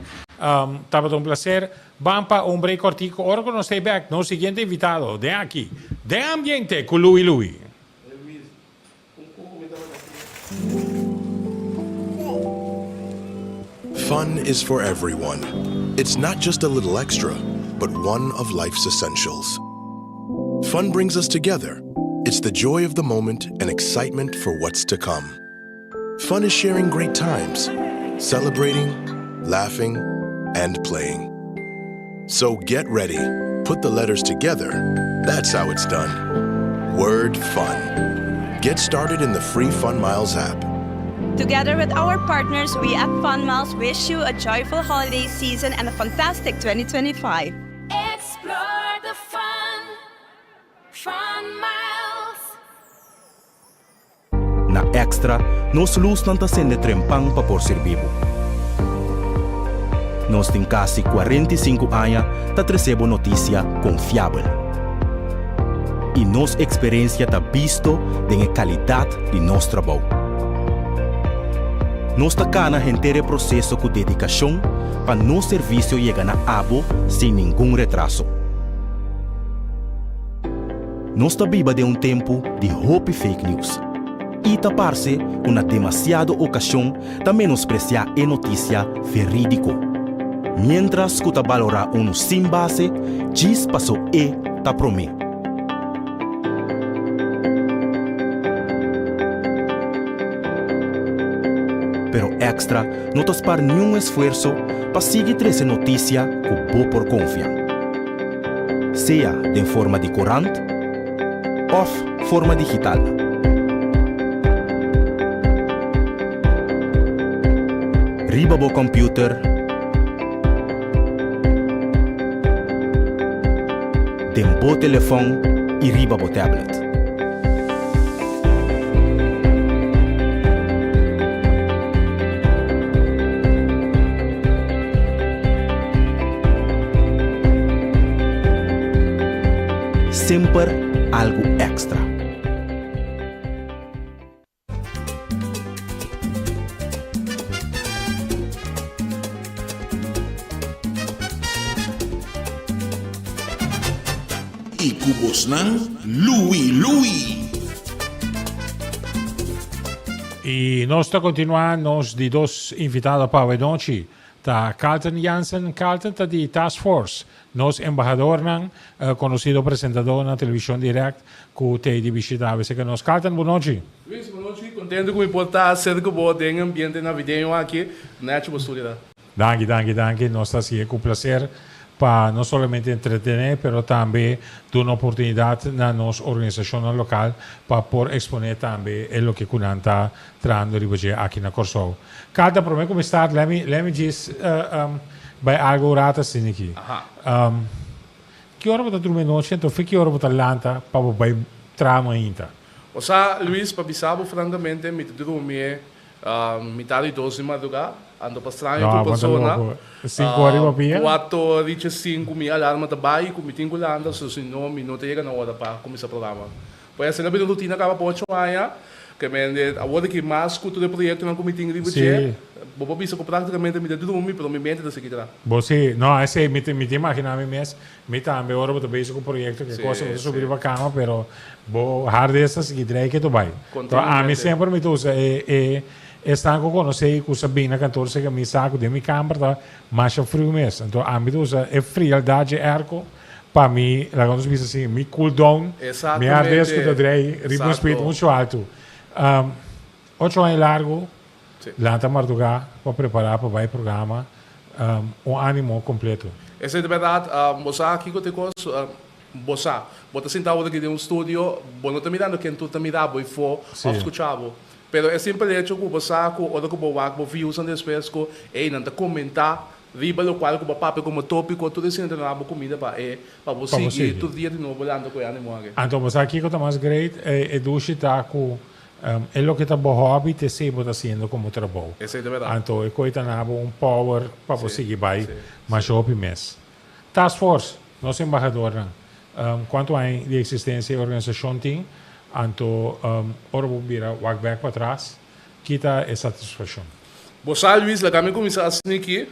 Tabata un placer. Ban pa un break cortico. Ora cu nos ta bek, nos siguiente invitado den aki, den Ambiente cu Louie Louie. Fun is for everyone. It's not just a little extra, but one of life's essentials. Fun brings us together. It's the joy of the moment and excitement for what's to come. Fun is sharing great times, celebrating, laughing, and playing. So get ready. Put the letters together. That's how it's done. Word fun. Get started in the free Fun Miles app. Together with our partners, we at Fun Miles wish you a joyful holiday season and a fantastic 2025. Explore the fun. Extra nos lusnan ta sende trempan pa por sirbi bo. Nos tin kasi 45 aña ta trese bo notisia konfiabel. I nos eksperensia ta bisto den e kalidat di nos trabou. Nos ta kana henter e proseso ku dedikashon pa nos servisio yega na abo sin ningun retraso. Nos ta biba den un tempu di hopi fake news i ta parse ku na demasiado okashon ta menospresiá e notisia verídiko, miéntras ku ta balorá unu sin base djis paso e ta promé. Pero Extra no ta spar niun esfuerso pa sigui trese notisia ku bo por konfia. Sea den forma di korant òf forma digital. Riba bo kòmpiuter, den bo telefòn i riba bo tablet. Semper algu èkstra. I ku bosnan Louie Louie. I nos ta kontinuá nos di dos invitado pa awe nochi ta Carlton Jansen. Carlton ta di Task Force, nos embahadornan, konosido presentadó na televishon dirèkt ku t'ei di bishita awe serka nos. Carlton, bon nochi. Luis, bon nochi. Kontentu ku mi por ta serka bo den ambiente navideño aki. Nechi bo studio ta. Danki, danki, danki. Nos ta hasié ku plaser pa no solamente entretené, pero tambe duna oportunidat na nos organisashonnan lokal pa por eksponé tambe e loke ku nan ta trahando riba dje aki na Kòrsou. Carta, promé ku mi start, let me, let me djis bai algu rat asina aki. Ki ora bo ta drumi anochi anto fi ki ora bo ta lanta pa bo bai traha mainta? Osa, Luis, pa bisa bo frankamente, mi ta drumi Mitad di dos di madrugá, anto pa straño ku persona, kuato richa sinku mi alarma ta bai ku mi tin ku lanta, so si no mi no ta yega na ora pa kuminsá programa. Pues asina bira rutina kaba pa ocho aña, ke mende awor aki mas ku tur e proyektonan ku mi tin riba dje, bo por bisa ku praktikamente mi ta drumi pero mi mente ta sigui traha. Bo si, no esei mi ta mi ta imaginá mi mes, mi tambe ora bo ta bezig ku proyekto ke kosa bo ta subi riba kama pero bo hard disk ta sigui drei ke tu bai. Enton ami semper mi ta usa e e esnan ku konosé i ku sa bin na kantor sega mi sa ku den mi kamber ta masha friu mes. Enton ami ta usa e frialdad dje airco pa mi laga nos bisa asin mi cool down mi hard disk ku ta drei riba un speed muchu altu. Ocho aña largu Lanta mardugá pa prepará pa bai programa un ánimo kompleto. Esei ta bèrdat. Bo sa kiko ta e kos? Bo sa. Bo ta sinta awor aki den un studio, bo no ta mirando ken tur ta mira bo ifó òf skucha bo. Pero e simpel hecho ku bo sa ku ora ku bo wak bo viewsnan despues ku ey nan ta komentá riba lokual ku bo a papia komo tópiko, tur esei nan ta duna bo kumida pa e pa bo sigui tur dia di nobo lanta ku e ánimo aki. Anto bo sa kiko ta mas great? E dushi ta ku E loke ta bo hobby ta esei bo ta haciendo como trabou. Esei ta berdad. Anto e koe ta na bo un power pa bo sigui bai masha hopi mes. Task Force, nos embahadornan, cuanto aña di existencia e organisacion tin? Anto ora bo bira wak bek patras, ki ta e satisfaccion? Bo sa Luis, laga mi kuminsá asina aki.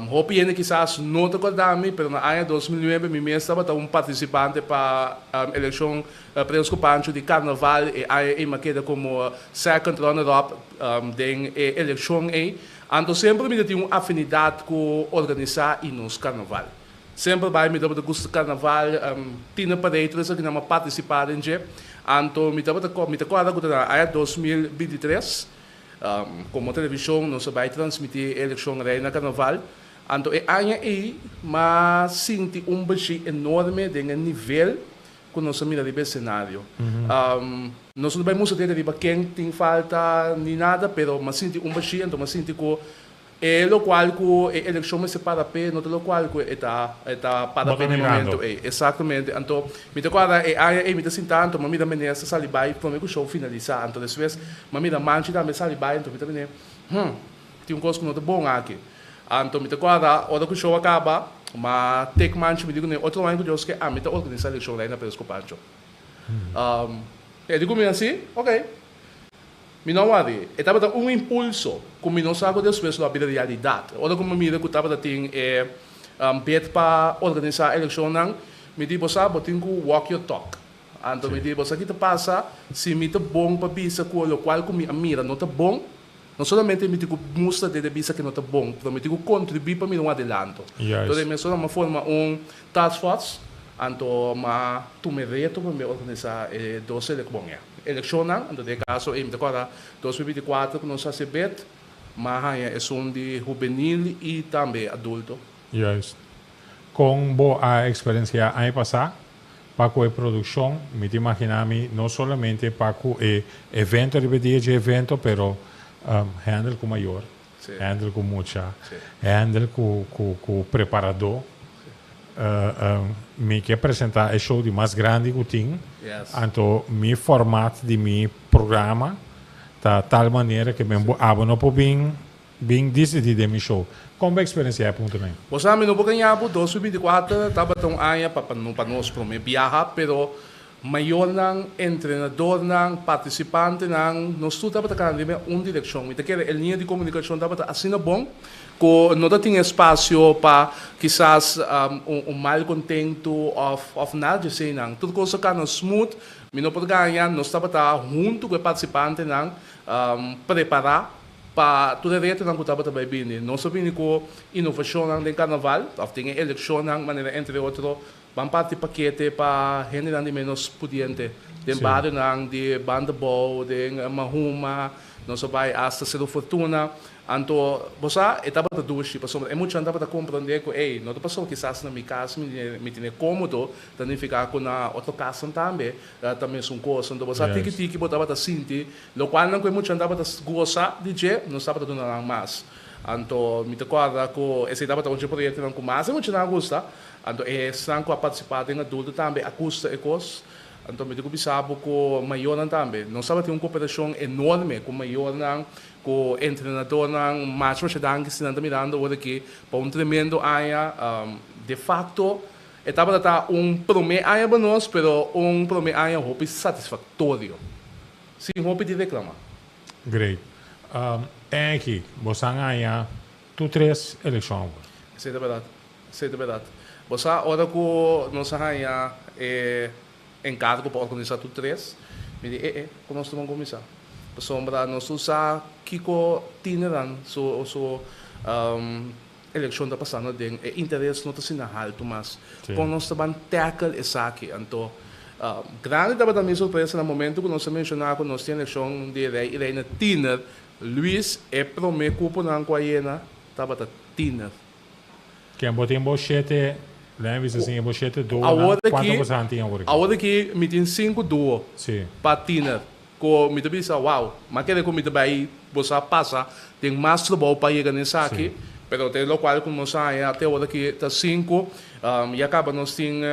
Hopi hende kisas no ta kòrda mi, pero na aña 2009 mi mes tabata un partisipante pa elekshon Prins ku Pancho di Karnaval. E aña ei mi a keda komo second runner up den e elekshon ei. Anto semper mi ta tin un afinidat ku organisá i nos karnaval. Semper bai mi tabata gusta karnaval, tin e parade tur esaki nan mi a partisipá den dje. Anto mi tabata mi ta kòrda ku ta na aña 2023. Komo televishon nos a bai transmití e elekshon Reina Karnaval. Anto e aña ei m'a sinti un bashí enorme den e nivel ku nos a mira riba e senario. Nos no bai mustra dede riba ken tin falta ni nada, pero m'a sinti un bashí, anto m'a sinti ku. E lokual ku e elekshon mester para p'e no ta lokual ku e ta e ta para Bo p'e ta na e mirando. momento ei. Exactamente. Anto mi ta kòrda e aña ei mi ta sinta anto mi a mira minister sali bai prome ku show finalisá. Anto despues mi a mira Manchi tambe sali bai anto mi ta bini, Hm, tin un kos ku no ta bon aki. Anto mi ta kòrda ora ku show a kaba, m'a tek Manchi mi di kuné otro aña ku Dios ke ami ta organisá elekshon Reina Perez ku Pancho. E di ku mi así, Oké. Mi no a wari. E tabata un impulso ku mi no sa ku despues lo a bira realidat. Ora ku mi mira ku tabata tin e bid pa organisá elekshonnan, mi di, Bo sa, bo tin ku walk your talk. Anto mi di, Bo sa ki ta pasa si mi ta bon pa bisa ku lokual ku mi a mira no ta bon? No solamente mi tin ku mustra dede bisa ku no ta bon, pero mi tin ku kontribuí pa mira un adelanto. Entonces mesora mi a forma un task force, anto mi a tuma e reto pa mi organisá e dos bon, ya. Elekshonnan, anto den e kaso ei mi ta kòrda 2024 ku nos hasi e bed, m'a haña esun di hubenil i tambe adulto. Juist. Kon bo a eksperensiá aña pasá pa ku e produkshon? Mi ta imaginá mi no solamente pa ku e evento riba e dia dje evento, pero handle ku mayor, handle ku mucha, handle ku ku preparadó. Mi ke presentá e show di mas grandi ku tin, anto mi format di mi programa ta tal manera ke men bo abo no por bin bin disidí den mi show. Kon bo eksperensiá e puntonan? Bo sa mi no por gaña bo, 2024 tabata un aña pa pa nos promé biaha, pero Mayornan, entrenadornan, partisipantenan, nos tur tabata kana den un direkshon. Mi ta kere e liña di komunikashon tabata asina bon ku no ta tin espasio pa kisas un mal kontentu òf òf nada di eseinan. Tur kos a kana smooth, mi no por gaña, nos tabata huntu ku e partisipantenan prepará pa tur e retonan ku tabata bai bini. Nos a bini ku inovashonnan den karnaval òf den e elekshonnan manera entre otro Ban parti pakete pa hendenan di menos pudiente den barionan di Bandabou, den Mahuma, nos a bai asta Seru Fortuna. Anto, bo sa, e tabata dushi pasobra e muchanan tabata komprondé ku, ey, no ta pasobra kisas na mi kas mi tene kómodo, ta nifiká ku na otro kasnan tambe ta mesun kos. Anto bo sa, tiki tiki bo tabata sinti lokualnan ku e muchanan tabata gosa di dje, nos tabata duna nan mas. Anto, mi ta kòrda ku esei tabata un dje proyektonan ku mas e muchanan a gusta. Anto e esnan ku a partisipá den adulto tambe a gusta e kos. Anto mi tin ku bisa bo ku mayornan tambe. Nos tabatin un koperashon enorme ku mayornan, ku entrenadornan. Masha masha danki si nan ta mirando awor aki pa un tremendo aña. De fakto e tabata ta un promé aña pa nos, pero un promé aña hopi satisfaktorio, sin hopi di reklamá. Great. Enki, boso a haña tur tres elekshon awor. Esei ta bèrdat. Esei ta bèrdat. Bo sa, ora ku nos a haña e enkargo pa organisá tur tres, mi di, E-e, ku nos ta ban kuminsá. Pasobra nos tur sa kiko tienernan su su elekshon ta pasando aden. E interes no ta asina haltu mas. Kon nos ta ban tackle esaki? Anto, grandi tabata mi sorpresa na momento ku nos a menshoná ku nos tin elekshon di rei i reina tiener. Luis, e promé kuponan ku a yena tabata tiener. Ken bo tin bo shete, lei mi bisa sin bo shete duonan, kuantu bo sa tin awor aki? Awor aki mi tin sinku duo pa tiener ku mi ta bisa wow, mi a kere ku mi ta bai bo sa pasa den mas trabou pa yega na esaki, pero te lokual ku nos a haña te awor aki ta sinku, ya kaba nos tin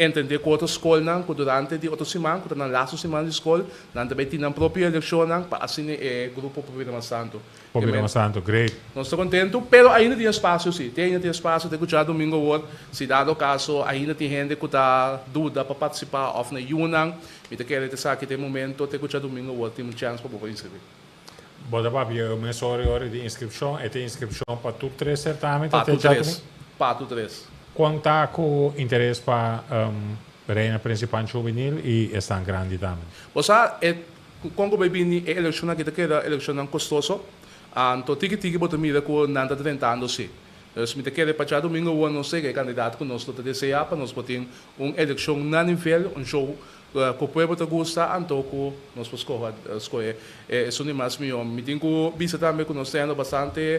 Entendé ku otro skolnan ku durante di otro siman, ku ta nan lastu siman di skol, nan ta bai tin nan propio elekshonnan pa asina e grupo por bira mas tantu. Por bira mas tantu, great. Nos ta kontentu, pero ainda tin espasio si. Te ainda tin espasio, te ku djadumingu awor, si dado kaso ainda tin hende ku ta duda pa partisipá òf na yunan, mi ta kere ta esaki ta e momento, te ku djadumingu awor tin un chèns pa bo por inskribí. Bo ta papia e mes ora e ora di inskripshon, e ta inskripshon pa tur tres sertamen ta te djadumingu? Pa tur tres. Kon ta ku interes pa Reina Principal Juvenil i esnan grandi tambe? Bo sa e kon ku bai bini e elekshonnan aki ta keda elekshonnan kostoso, anto tiki tiki bo ta mira ku nan ta drentando si. Dus mi ta kere pa djadumingu awor nos sega e kandidato ku nos lo ta deseá pa nos por tin un elekshon na nivel, un show Ku pueblo ta gusta anto ku nos por skoha skohe esun di mas mihó. Mi tin ku bisa tambe ku nos ta hendo bastante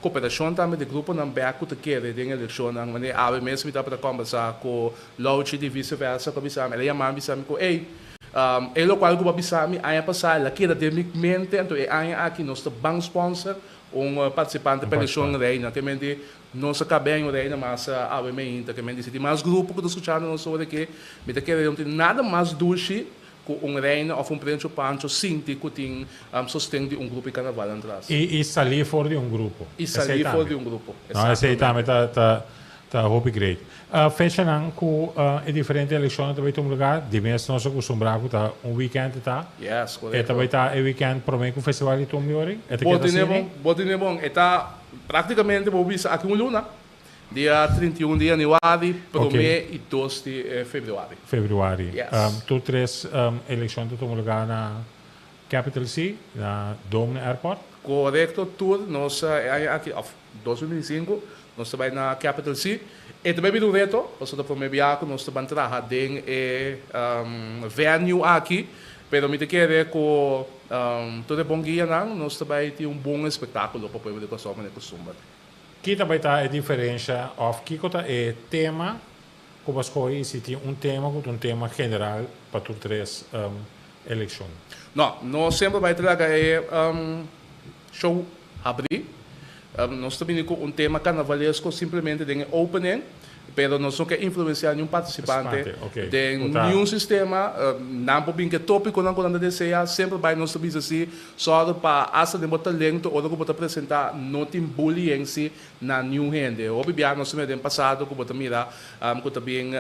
koperashon tambe di gruponan bèk ku ta kere den elekshonnan. Wanneer awe mes mi tabata kòmbersá ku Louchi di Vice Versa ku a bisa mi, el a yama mi bisa mi ku ey, e lokual ku bo a bisa mi aña pasá el a keda den mi mente anto e aña aki nos ta ban sponsor. Un participante pa eleccion reina, ke men di nos a cabe aña reina mas awe meinta, ke men di si tin mas grupo cu ta scuchando nos ora aki, mi ta kere no tin nada mas dushi cu un reina of un prencho pancho sinti cu tin sosten di un grupo di carnaval antras. Y sali for di un grupo. Y sali for di un grupo, No, esey tambe ta ta ta hopi great. Fechanan cu e diferente eleccionnan ta bay tuma lugar, di mes nos a custumbra cu ta un weekend e ta. Yes, E correcto. ta bay ta e weekend prome cu festival di Tumbi ori? E ta Bo keda tene asina? bon, bo tene bon. E ta practicamente bo bisa aki un luna, dia 31 di januari, prome y 2 di februari. Februari. Yes. Tur tres eleccion ta tuma lugar na Capital C, na Dome na Airport. Correcto, tur nos e aña aki, of 2025, nos ta bai na Capital C. E ta bai bira un reto, pasobra ta prome bia cu nos ta ban traha den e venue aki, pero mi ta kere cu tur e bon guianan nos ta bai tin un bon espectaculo pa pueblo di Kòrsou manera custumber. Ki ta bai ta e diferencia of kico ta e tema cu bo a scoge y si tin un tema cu ta un tema general pa tur tres eleccion? No, nos semper bai traga e show habri. Nos ta bini cu un tema carnavalesco simplemente den e opening, pero nos no ke influencia niun participante den niun sistema. Nan por bin cu e topiconan cu nan ta desea, semper bai nos ta bisa si, sòru pa hasta den bo talento ora cu bo ta presenta no tin bullying si na niun hende. Hopi bia nos ta mira den pasado cu bo ta mira cu ta bin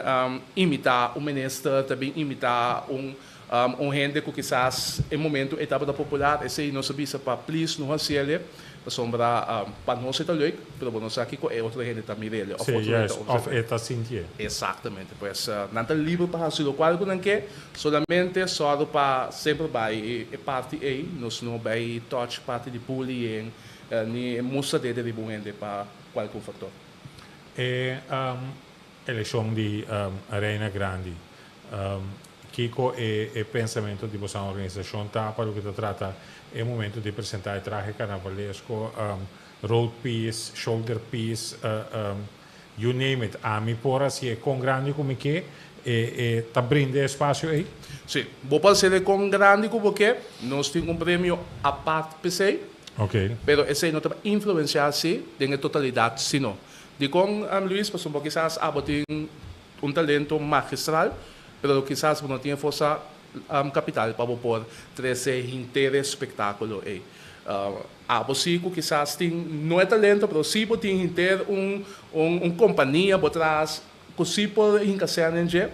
imita un minister, ta bin imita un Un hende ku kisas e momentu ei tabata popular, esei nos a bisa pa please no hasiel e, pasobra pa nos e ta leuk, pero bo no sa kiko e otro hende ta mir'el òf Sí, otro hende juist, ta òf observ'é. e ta sintié. Exactamente. Pues nan ta liber pa hasi lokual ku nan ke, solamente sòru pa semper bai e parti ei, nos no bai touch parti di bullying ni mustra dede riba un hende pa kualke un faktor. E Elekshon di Reina Grandi. Kiko e e pensamento di boso organisashon ta pa loke ta trata e momento di presenta e trahe karnavalesko, road piece, shoulder piece, you name it. Ami por hasié kon grandi ku mi ke, e e ta brinda e espasio ei? Sí, bo por hasié kon grandi ku bo ke. Nos tin un premio apart p'esei, pero esei no ta influensiá si den e totalidat sino Dikon, Luis? Pasobra bo kisas abo tin un talento magistral, pero kisas bo no tin e forsa kapital pa bo por trese henter e spektakulo ei. Abo si ku kisas tin no e talento, pero si bo tin henter un un kompania bo tras ku si por hinka sèn den dje,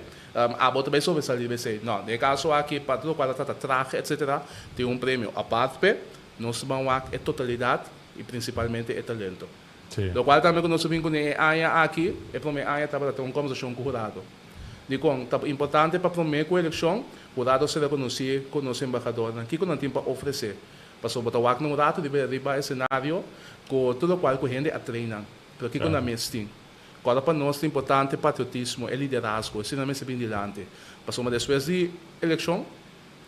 abo ta bai sobresalí riba esei. No, den e kaso aki, pa tur lokual ta trata trahe etsetera, tin un premio apart p'e. Nos ta ban wak e totalidat i prinsipalmente e talento. Lokual tambe ku nos a bin kuné e aña aki, e promé aña tabata ta un kòmbersashon ku hurado. Dikon? Ta importante pa promé ku elekshon, hurado ser rekonosí ku nos embahadornan. Kiko nan tin pa ofresé? Pasobra bo ta wak na un ratu riba riba esenario ku tur lokual ku hende a train nan, pero kiko nan mes tin? Kòrda pa nos ta importante patriotismo, e liderazgo, esei nan mester bin dilanti. Pasobra despues di elekshon,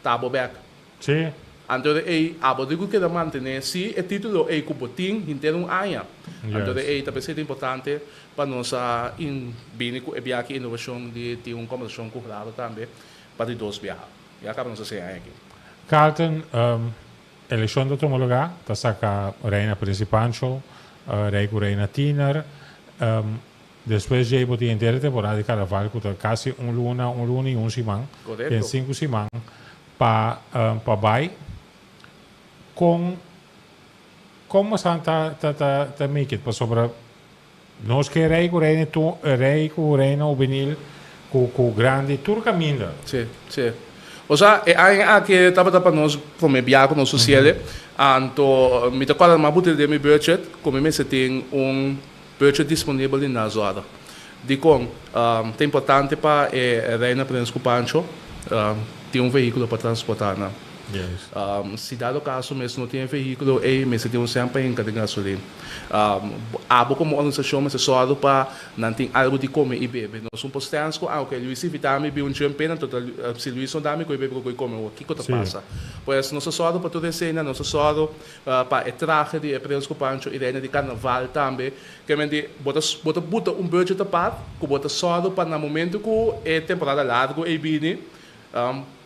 ta bo bèk. Sí. Anto de ei abo di ku keda mantené sí e título ei ku bo tin henter un aña. Anto de ei ta pensé ta importante pa nos a in bini ku e biaha ki inovashon di tin un kòmbersashon ku hurado tambe pa di dos biaha. Ya kaba nos a siña aña aki. Carlton, Elekshon ta tuma lugá, ta saka Reina Principe Pancho, Rei ku Reina Tiner. Despues djei bo tin henter e temporada di karnaval ku ta kasi un luna, un luna i un siman, den sinku siman. Pa pa bai con con bosan ta ta ta ta make it pasobra nos ke rey cu reina tu rey cu reina hubenil cu cu grandi tur caminda. Sí, sí. Osea, e aña aki tabata pa nos prome bia cu nos suciele, anto mi ta cuadra mas butil den mi budget cu mi mester tin un budget disponibel di Nazorda. Dikon ta importante pa e Reina Prins ku Pancho tin un vehíkulo pa transportá nan? Si dado kaso mes no tin e vehíkulo ei, mester tin un sèn pa hinka den gasolin. Abo komo organisashon mester sòru pa nan tin algu di kome i bebe. Nos un por stèns ku, ah oke, Luis invitá mi bin un djempe, anto ta si Luis no da mi koi bebe ku koi kome, kiko ta pasa? Pues nos ta sòru pa tur eseinan, nos ta sòru pa e trahe di e Prins ku Pancho i Reina di Karnaval tambe. Kementi, bo ta bo ta buta un budget apart ku bo ta sòru pa na momento ku e temporada largu ei bini,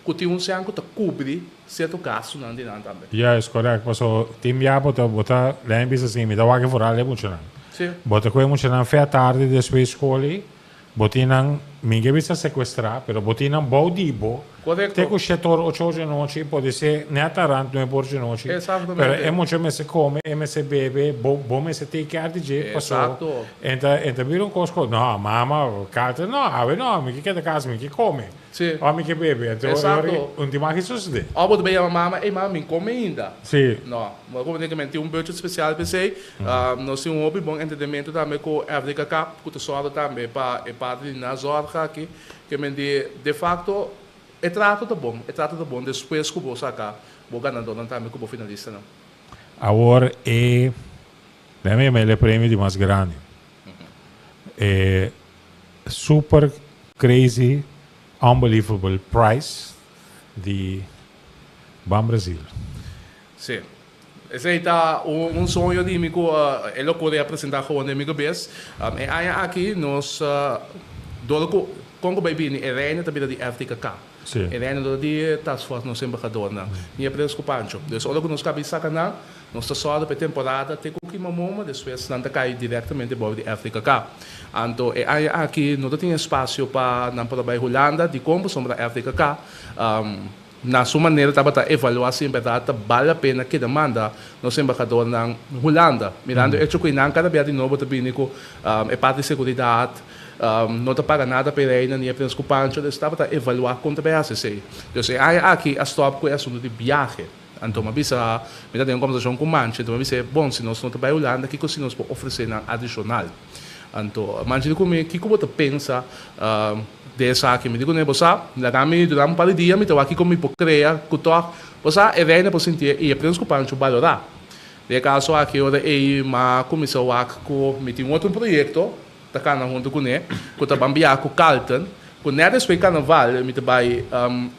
ku tin un sean ku ta kubri sierto gastunan di nan tambe. Juist, correct. Paso tin bia bo ta bo ta lei bisa si mi ta wak e foral e muchanan. Si. Bo ta ku e muchanan fe atardi despues skol ei, bo tin nan, mi ke bisa secuestra, pero bo tin nan bou di bo Correcto. te ku shete or, ocho or dje nochi, podise net arant nuebe or dje nochi. Exactamente. Pero e mucha mester kome, e mester bebe, bo bo mester take care di dje, paso Exacto. e ta e ta bira un kos ku no, mama, kate no, awe no, mi ke keda kas, mi ke kome. Sí. Ora mi ke bebe, anto Exacto. ora un tin maki sosode. Ora bo ta bay yama mama, ey mama mi come ainda. Sí. No, bo a comprende tin un budget special p'esey. Nos tin un hopi bon entendemento tambe cu FDKK, cu ta zorga tambe pa e parti di nazorg aki. Ke men di, de facto, e trato ta bon, e trato ta bon despues cu bo saca bo ganadornan tambe cu bo finalistanan. Awor e, lemme yama el e premio di mas grandi. E super crazy unbelievable price di Ban Brasil. Sí. Esei ta un soño di mi cu e locura a presenta gewoon den mi cabes. E aña aki nos dor cu con cu bay bini e reina ta bira di FDKK. Sí. E reina dor di task force nos embahadornan. Mi a prens cu Pancho. Dus ora cu nos caba di saca nan, Nos ta sòru pa e temporada te ku kima momo, despues nan ta kai direktamente bou di FDKK. Anto e aña aki no ta tin espasio pa nan por a bai Hulanda, dikon? Pasobra FDKK na su manera tabata evaluá si en bèrdat ta bal la pena keda manda nos embahadornan Hulanda, mirando e echo ku einan kada bia di nobo ta bini ku e parti di seguridat, no ta paga nada pa e reina ni e prens ku Pancho, dus tabata evaluá kon ta bai hasi esei. Dus e aña aki a stòp ku e asuntu di biahe. Anto mi a bisa, mi ta den un kombersashon ku Manchi, anto mi a bis'é, Bon, si nos no ta bai Hulanda, kiko si nos por ofresé nan adishonal? Anto Manchi di ku mi, Kiko bo ta pensa den esaki? Mi di kuné, Bo sa, laga mi dura un par di dia, mi ta wak kiko mi por krea ku tòg, bo sa, e reina por sintié i e prens ku Pancho balorá. Den e kaso aki, ora ei mi a kuminsá wak ku mi tin otro proyekto ta kana huntu kuné, ku ta ban biaha ku Carlton, ku nèt despues karnaval mi ta bai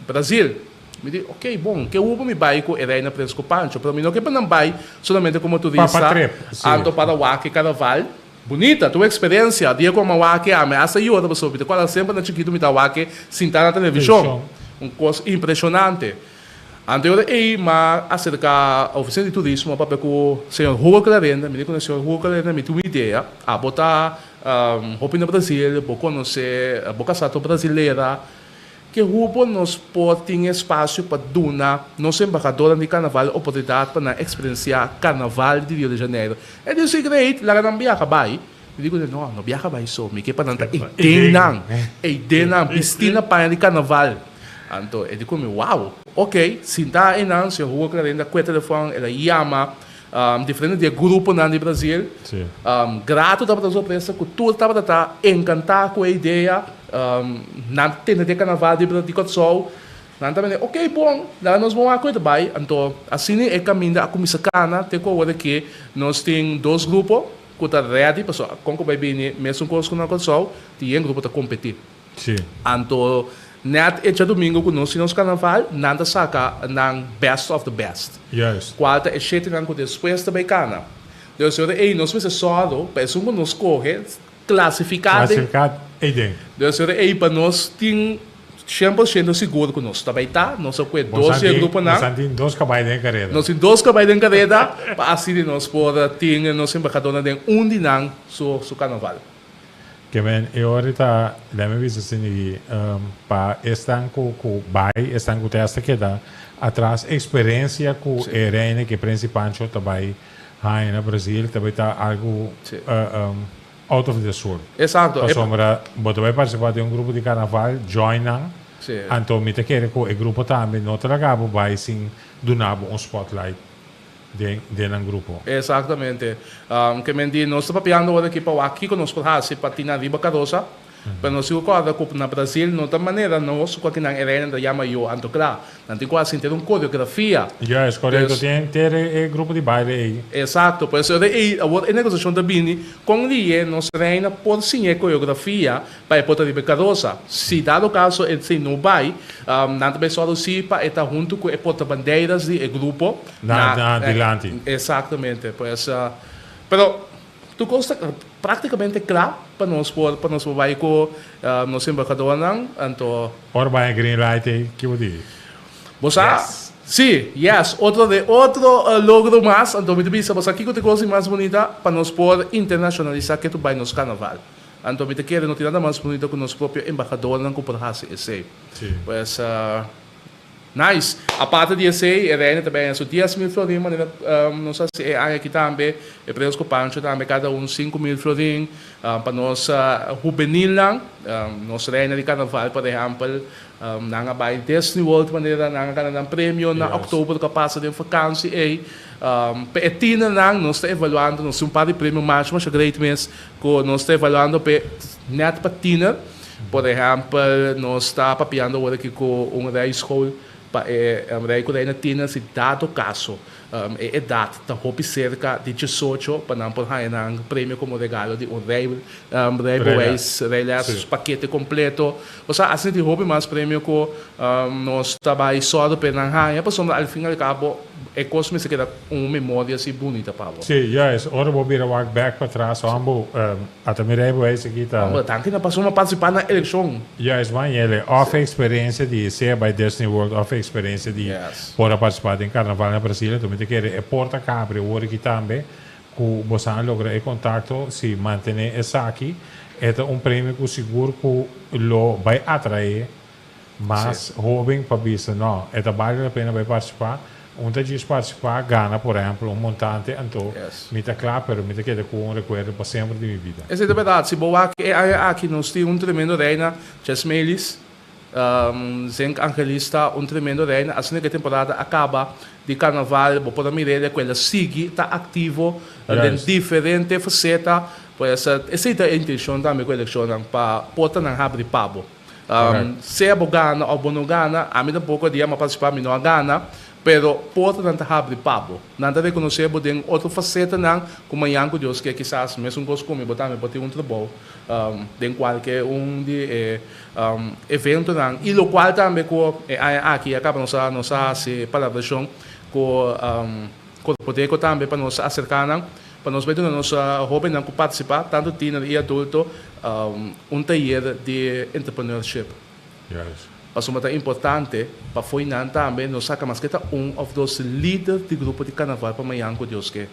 Brazil. Mi di, ok, bon, ke hubo mi bai ku e Reina Prens ku Pancho, pero mi no ke pa nan bai solamente komo Pa turista, trip, si. anto para wak e karnaval. Bunita, tur eksperensia. Dia ku a wak e, ami asta yora pasobra mi ta kòrda semper na chikitu mi ta wak e sintá na televishon. Televishon. Un kos impreshonante. Anto e ora ei m'a aserká ofisina di turismo a papia ku señor Hugo Clarenda. Mi di ku señor Hugo Clarenda mi tin un idea, abo ta hopi na Brasil, bo konosé, bo kasá ta un brasilera, Ke hubo nos por tin espasio pa duna nos embahadornan di karnaval oportunidat pa nan eksperensiá karnaval di Rio de Janeiro? E di si great, laga nan biaha bai. Mi di ku nan, no, no biaha bai so, mi ke pa nan ta ei den nan, ei den nan, bistí na paña di karnaval. Anto e di ku mi, wow, ok, sinta einan, señor Hugo Clarenda kue telefòn, el a yama diferente di e gruponan di Brazil. Grato tabata sorpresa ku tur tabata ta enkantá ku e idea. Nan ta tende di e karnaval di di Kòrsou. Nan ta mende, ok bon, laga nos bon wak ku e ta bai. Anto asina e kaminda a kuminsá kana te ku awor aki nos tin dos grupo ku ta ready pasobra kon ku bai bini mesun kos ku na Kòrsou tin yen grupo ta kompetí. Sí. Anto net e djadumingu ku nos tin nos karnaval, nan ta saka nan best of the best. Juist. Kual ta e shetenan ku despues ta bai kana. Dus ora ei nos mester sòru pa esun ku nos kohe klasifiká den. Klasifiká ei den. Dus ora ei pa nos tin 100% sigur ku nos ta bai ta, nos a kue Bo dos sa di e tin, gruponan. bo sa tin dos kabai den e kareda. Nos tin dos kabai den kareda pa asina nos por tin nos embahadornan den un di nan su su karnaval. Ke men e ora ta lemme bisa asina pa esnan ku ku bai, esnan ku ta hasta keda atras eksperensia ku e reina ku e Prince Pancho ta bai haña na Brazil ta bai ta algu out of this world. Exacto. Pasobra bo ta bai partisipá den un grupo di karnaval, join nan, anto mi ta kere ku e grupo tambe no ta laga bo bai sin duna bo un spotlight. Den den nan grupo. Exactamente. Ke men di nos ta papiando ora aki pa wak kiko nos por hasi pa tin ariba karosa, pero nos tin ku kòrda ku na Brazil no ta manera nos ku akinan e reinan ta yama yo anto kla. Nan tin ku hasi henter un koreografia. Juist, korekto. Tin henter e grupo di baile ei. Exacto. Por eso ei awor e negosiashon ta bini kon liye nos reina por siña e koreografia Pa e por ta riba e karosa. Si dado kaso esei no bai, nan ta bai sòru si pa e ta huntu ku e portabandeiras di e grupo Na dilanti. Exactamente. Pues, pero. Tur kos ta práktikamente kla pa nos por pa nos por bai ku nos embahadornan. Anto. Ora bai e green light ei, ki bo di? Bo sa? Sí, yes. Otro de otro logro mas. Anto mi ta bisa bo sa kiko ta e kos di mas bunita pa nos por internashonalisá ke tur bai nos karnaval. Anto mi ta kere no tin nada mas bunita ku nos propio embahadornan ku por hasi esei. Pues. Nice! Aparte di esei, e reina ta bini su 10,000 florin, manera nos a hasi e aña aki tambe, e Prins ku Pancho tambe kada un 5,000 florin pa nos hubenilnan. Nos reina di karnaval, por ehèmpel, nan a bai Disney World manera nan a gana nan premio na òktober ku a pasa den fakansi ei. Pa e tienernan nos ta evaluando, nos tin un par di premio masha masha great mes ku nos ta evaluando p'e nèt pa tiener. Por ehèmpel, nos ta papiando awor aki ku un rijschool pa e rei ku reina tiener si dado kaso e edat ta hopi serka di diesocho pa nan por haña nan premio komo regalo di un rei rijbewijs, rijles, pakete kompleto. Osea, asina tin hopi mas premio ku nos ta bai sòru pa e nan haña pasobra al fin al kabo e kos mester keda un memoria si bunita pa bo. Sí, juist. Ora bo bira wak bèk patras, ora Ata mi rijbewijs aki ta. Homber, danki na pasobra mi a participa na eleccion. Juist man jelle, of experiencia di sea bay Disney World of experiencia di por a participa den carnaval na Brasil, anto mi ta kere e porta ka habri awor aki tambe cu boso a logra e contacto, si mantene esaki e ta un premio cu sigur cu lo bay atrae Mas hoben pa bisa no, e ta bale la pena bai partisipá. Un ta djis partisipá, gana por ehèmpel un montante, anto mi ta kla, pero mi ta keda ku un rekuerdo pa semper di mi bida. Esei ta bèrdat. Si bo wak e aña aki nos tin un tremendo reina, Chesmelis Zenk Angelista, un tremendo reina. Asina ku e temporada a kaba di karnaval, bo por a mir'é ku el a sigui ta aktivo den diferente faseta. Pues esei ta e intenshon tambe ku elekshonnan, pa portanan habri pa bo. Sea bo gana of bo no gana, ami tampoco dia mi a participa mi no a gana, pero portanan ta habri pa bo. Nan ta reconoce bo den otro facetanan cu mañan cu Dios ke kisas mesun cos cu mi bo tambe por tin un trabou den cualke un di e eventonan. Y locual tambe cu e aña aki a caba nos a nos a haci palabracion cu Corpodeco tambe pa nos acerca nan. Pa nos bai duna nos hóbennan ku partisipá, tantu tiner i adulto, un tayer di entrepreneurship. Pasobra ta importante pa fo'i nan tambe nos saka maske ta un òf dos lider di grupo di karnaval pa mañan ku Dios ke.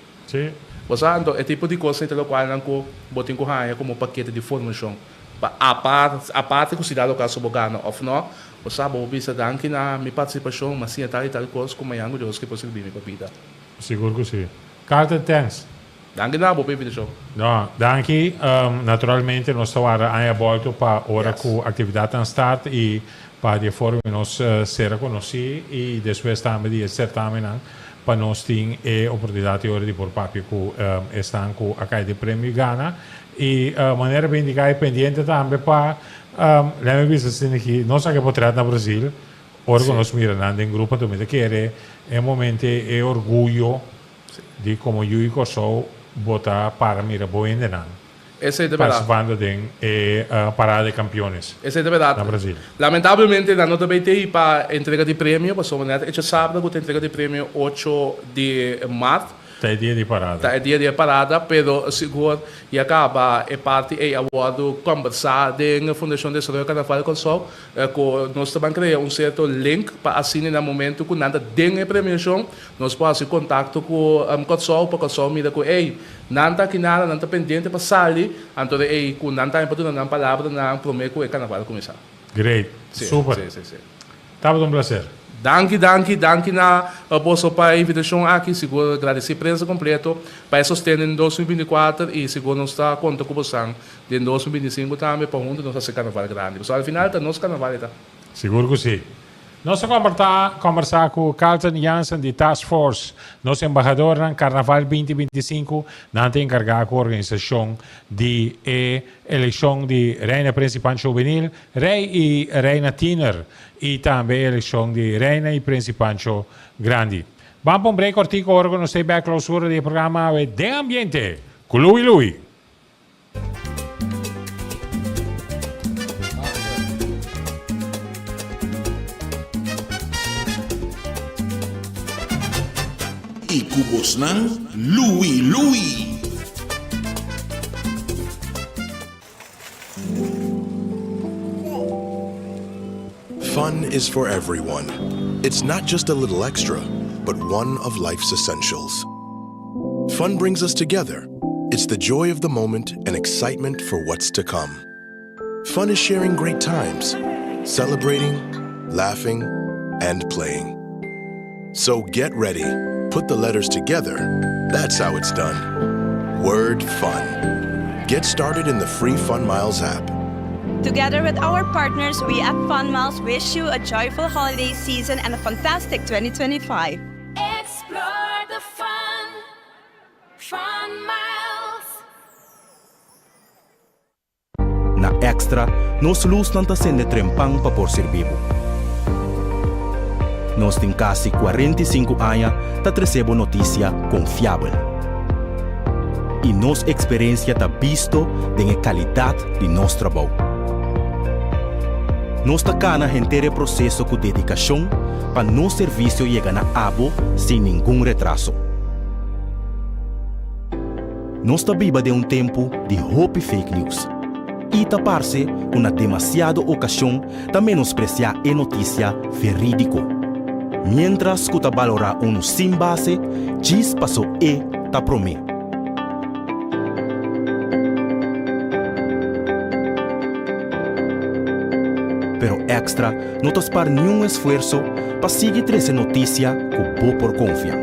Bo sa anto e tipo di kos ei ta lokualnan ku bo tin ku haña komo pakete di formashon. Pa aparte ku si dado kaso bo gana òf nò, bo sa bo por bisa danki na mi partisipashon mi a siña tal i tal kos ku mañan ku Dios ke por sirbi mi pa bida. Sigur ku si. Carlton thanks. Danki na bo pa invitacion. No, danki. Naturalmente nos ta warda aña bolto pa ora cu actividadnan start y pa di e forma nos sera conoci y despues tambe di e certamennan pa nos tin e oportunidad y ora di por papia cu esnan cu a cay den premio y gana. Y manera bo indica e pendiente tambe pa, lemme bisa asina aki, nos a ke potret na Brazil Ora ku nos mira nan den grupo anto mi ta kere e momento e orguyo di komo yu di Kòrsou bo ta para mira bo hendenan Esei ta bèrdat. partisipando den e Parada de Campeones Esei ta bèrdat. na Brasil. Lamentablemente nan no ta bay tei pa entrega di premio pasobra net echa sabra ku ta entrega di premio ocho di mart. Ta e dia di parada. Ta e dia di e parada, pero sigur ya caba e parti ei a wordo combersa den Fundacion Desaroyo Carnaval Kòrsou cu nos ta ban crea un cierto link pa asina na momento cu nan ta den e premiacion nos por haci contacto cu Kòrsou pa Kòrsou mira cu ey nan ta aki nada nan ta pendiente pa sali anto de ey cu nan tambe por duna nan palabra nan prome cu e carnaval cuminsa. Great. Si, Super. si, si, si. Tabata un placer. Danki, danki, danki na boso pa e invitacion aki. Sigur gradeci prensa completo pa e sosten den 2024 y sigur nos ta conta cu bosan den 2025 tambe pa hunto nos haci carnaval grandi. Pasobra al final ta nos carnaval e ta. Sigur cu si. Nos a comberta combersa cu Carlton Jansen di Task Force, nos embahadornan Carnaval 2025, nan ta encarga cu organisacion di e eleccion di Reina Prins y Pancho Juvenil, Rey y Reina Tiener y tambe e eleccion di Reina y Prins y Pancho Grandi. Ban pa un break cortico ora cu nos ta bek clausura di e programa awe Den Ambiente cu Louie Louie. Y cu bosnan Louie Louie. Fun is for everyone. It's not just a little extra, but one of life's essentials. Fun brings us together. It's the joy of the moment and excitement for what's to come. Fun is sharing great times, celebrating, laughing, and playing. So get ready. Put the letters together. That's how it's done. Word fun. Get started in the free Fun Miles app. Together with our partners, we at Fun Miles wish you a joyful holiday season and a fantastic 2025. Explore the fun, Fun Miles. Na Extra, nos lusnan ta sende trempan pa por sirbi bo. Nos tin kasi 45 aña ta trese bo notisia konfiabel. I nos eksperensia ta bisto den e kalidat di nos trabou. Nos ta kana henter e proseso ku dedikashon pa nos servisio yega na abo sin ningun retraso. Nos ta biba den un tempu di hopi fake news i ta parse ku na demasiado okashon ta menospresiá e notisia verídiko, miéntras ku ta balorá unu sin base djis paso e ta promé. Pero Extra no ta spar niun esfuerso pa sigui trese notisia ku bo por konfia.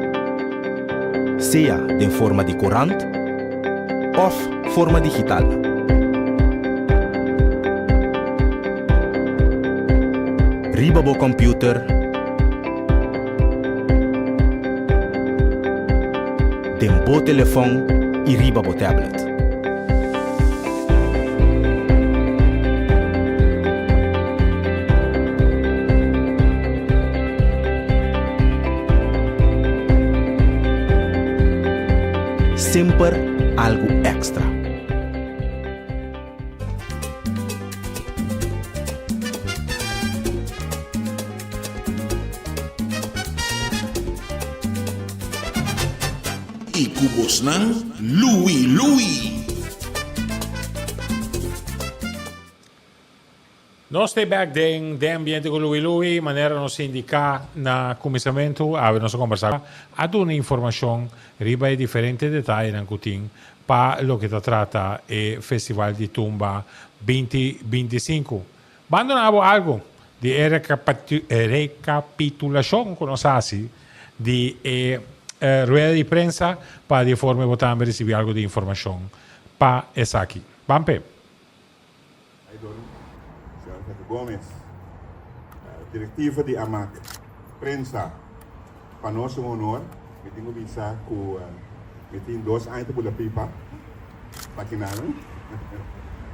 Sea den forma di korant òf forma digital. Riba bo kòmpiuter, den bo telefòn i riba bo tablet. Semper algu èkstra. I ku bosnan Louie Louie. Nos ta bek den Den Ambiente ku Louie Louie, manera nos indiká na kuminsamentu, awe nos a kombersá a duna informashon riba e diferente detayenan ku tin pa loke ta trata e Festival di Tumba binti 25. Ban duna bo algu di e rekapitulashon ku nos hasi di e rueda di prensa pa di e forma bo tambe risibí algu di informashon pa esaki. Ban p'e. Aidon, Señor Pepe Gomez, Directiva di Amak Prensa, pa nos un honor, mi tin cu bisa cu mi tin dos aña ta bula pipa pa kinanan,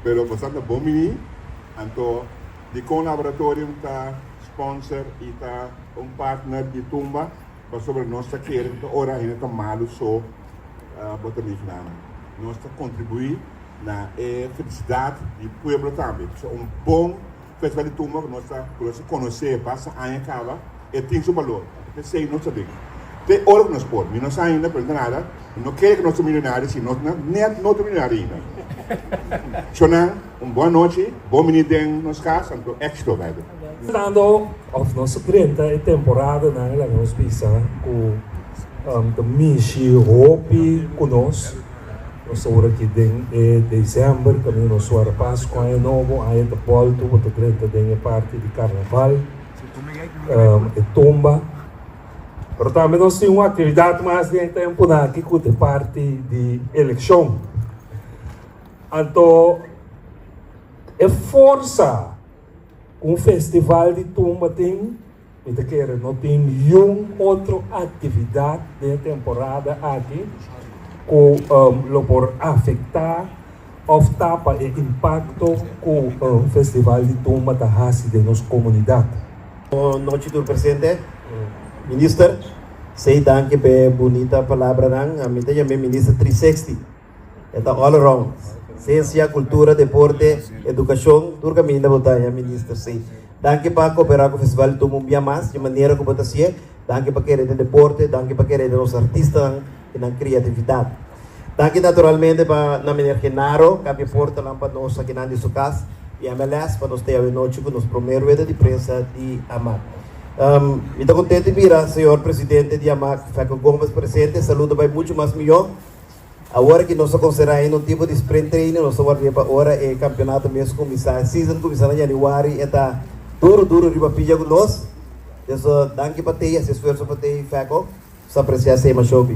pero boso ta bon bini, anto dicon Laboratorium ta sponsor y ta un partner di Tumba, pasobra nos ta kere cu ta ora hende ta malo so bo ta mihna nan, nos ta contribui. Na e felisidat di pueblo tambe. Pasobra un bon festival di tumba ku nos ta ku nos a konosé basta aña kaba, e tin su balor. P'esei nos ta den. Te ora ku nos por. Mi no sa ainda, pero no ta nada. Mi no kere ku nos ta milionario si nos net no ta milionario ainda. Shonnan, un bon anochi, bon bini den nos kas, anto éxito verder. Entrando of nos a drenta e temporadanan laga nos bisa ku ta mishi hopi ku nos. Nos ta ora aki den e december caminda nos suara Pascu, Aña Nobo, aña ta bolto, bo ta drenta den e parti di Carnaval, e tumba. Pero tambe nos tin un actividad mas den e temponan aki cu ta e parti di eleccion. Anto e forsa cu un festival di tumba tin, Mi ta kere no tin niun otro actividad den e temporada aki cu lo por afecta of tapa e impacto cu Festival di Tumba ta haci den nos comunidad. Bon nochi tur presente. Minister, sei danki pa e bunita palabranan. Mi ta yam'é Minister 360. E ta all around. Siensia, kultura, deporte, edukashon, tur kaminda bo ta haña minister si. Danki pa koperá ku festival Tumba un bia mas di manera ku bo ta hasié. Danki pa kere den deporte, danki pa kere den nos artistanan i nan kreatividat. Danki naturalmente pa na meneer Genaro kambia portanan pa nos akinan di su kas. Di MLS pa nos ta awe nochi ku nos promé rueda di prensa di Amak. Mi ta kontentu di mira señor presidente di Amak, Feco Gomez presente. Saludo bai muchu mas mihó. Awor aki nos ta konsiderá ainda un tipo di sprint training, nos ta ward'é pa ora e kampeonato mes kuminsá, e season kuminsá na yanüari, e ta duru duru riba pia ku nos. Eso danki pa tei, hasi esfuerso pa tei Feco. Nos ta apresiá esei mashopi.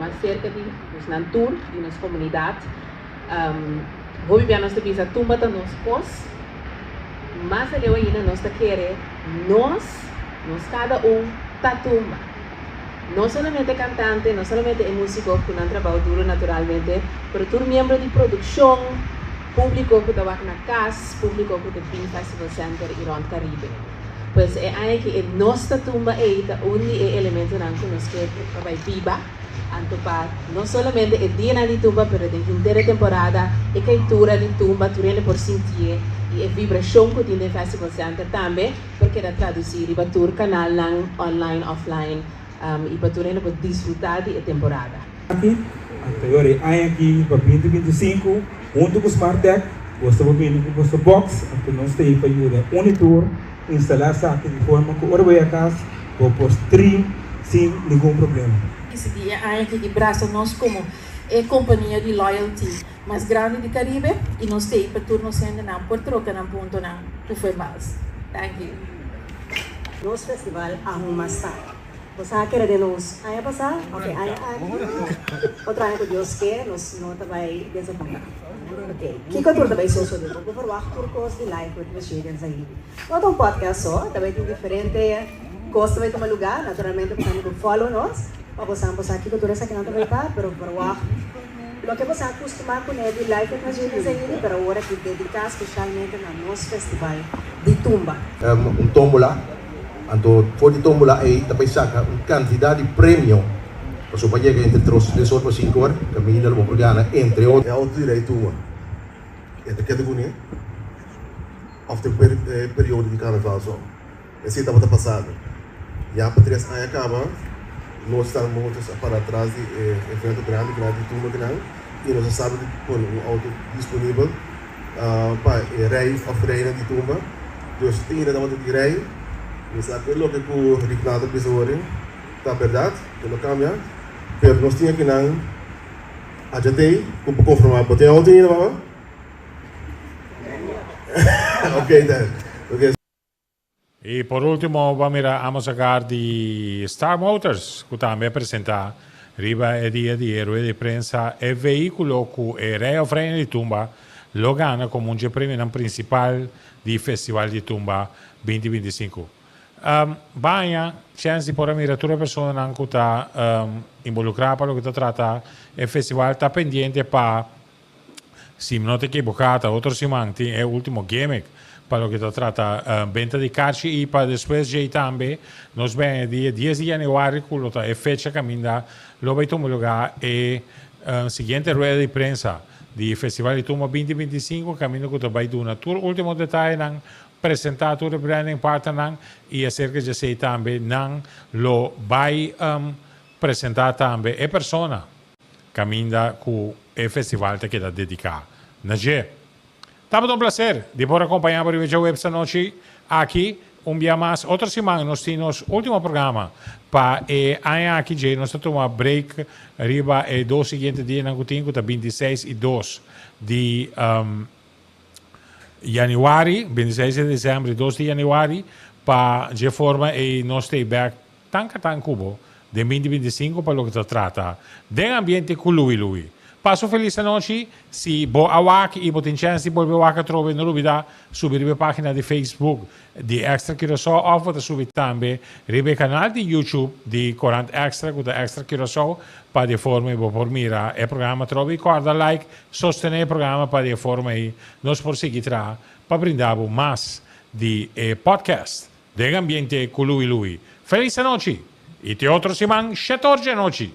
Mas serka di nos nan tur, di nos komunidat. Hopi bia nos ta bisa tumba ta nos kos. Mas aleu ainda nos ta kere nos, nos kada un ta tumba. No solamente e kantante, no solamente e músiko ku nan trabou duru naturalmente, pero tur miembro di produkshon, públiko ku ta wak na kas, públiko ku ta bin Festival Center i rònt Karibe. Pues e aña aki e nos ta tumba ei ta un di e elementonan ku nos ke pa bai biba, anto pa no solamente e dianan di tumba pero den henter e temporada e kaitura di tumba tur hende por sintié i e vibrashon ku tin den Festival Center tambe por keda tradusí riba tur kanalnan online, offline i pa tur hende por disfrutá di e temporada. Aki, anterior e aña aki pa 2025, huntu ku Smartec, boso por bini ku boso box, anto nos ta ei pa yuda un i tur instalá esaki di forma ku ora bo yega kas bo por stream sin ningun problema. Disidí e aña aki di brasa nos komo e kompania di loyalty mas grandi di Karibe i nos ta ei pa tur nos hendenan por troka nan puntonan ku Fue Miles. Thank you. Nos festival aun mas ta. Bo sa kere den nos aña pasá òf e aña aki? Otro aña ku Dios ke nos no ta bai desapuntá. Ok, kiko tur ta bai sosodé? Bo por verwagt tur kos di Life with Miss Jade and Zahidi. No ta un podcast so, ta bai tin diferente kos ta bai tuma lugá. Naturalmente bo sa ku follow nos pa bo sa bo sa kiko tur esakinan ta bai ta, pero verwagt loke bo sa kustumá kuné di Life with Miss Jade and Zahidi, pero awor aki dediká spesialmente na nos festival di tumba. Un tómbola. Anto for di tómbola ei ta bai saka un kantidat di premio pasobra pa yega entre tros tres or pa sinku or kaminda lo bo por gana entre otro. E auto di rei tuma e ta keda kuné òf den e periodo di karnaval so. Esei tabata pasado. Ya pa tres aña kaba nos ta Motors a para tras di e evento grandi grandi di tumba kinan i nos a sabi di pone un auto disponibel pa e rei of reina di tumba. Dus tin tabata di rei. Mi sa ku e loke ku Rignaldo a bisa horin ta bèrdat, e no kambia. Pero nos tin akinan Ajatey ku por konfirmá. Bo tin auto ainda, mama? Ok, dan. Ok. I por ultimo bo a mira Amos Agar di Star Motors ku tambe a presenta riba e dia di e rueda di prensa e vehiculo ku e Rey of Reina di Tumba lo gana komo un dje premionan principal di Festival di Tumba 2025. Baña chens di por a mira tur e personanan ku ta involucra pa loke ta trata e festival ta pendiente pa Si mi no ta ekiboká ta otro siman tin e ultimo gimmick pa loke ta trata benta di karchi i pa despues djei tambe nos bini e dia dies di yanüari ku lo ta e fecha kaminda lo bai tuma lugá e siguiente rueda di prensa di Festival di Tumba 2025 kaminda ku ta bai duna tur ultimo detayenan, presentá tur e branding partnernan i aserka djesei tambe nan lo bai presentá tambe e persona. Caminda cu e festival ta keda dedica na dje. Tabata un placer di por acompaña bo riba djaweps anochi aki un bia mas. Otro siman nos tin nos ultimo programa pa e aña aki dje. Nos ta tuma break riba e dos siguiente dianan cu tin cu ta 26 y 2 di januari, 26 di december y 2 di januari pa dje forma ey nos ta bek Tan ka tan ku bo den 2025 pa loke ta trata den ambiente ku Louie Louie. Pasa un felis anochi, si bo a wak i bo tin chèns di bolbe wak atrobe no lubidá subi riba e página di Facebook di Extra Curaçao òf bo ta subi tambe riba e kanal di YouTube di Korant Extra ku ta Extra Curaçao pa di e forma ei bo por mira e programa atrobe i kòrda like, sostené e programa pa di e forma ei nos por sigui traha pa brinda bo mas di e podcast. Den ambiente cu Louie Louie. Feliz anochi y te otro siman shetor dje anochi.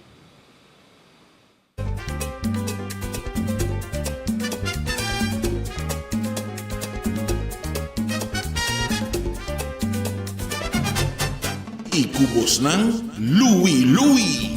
Y cu bosnan Louie Louie.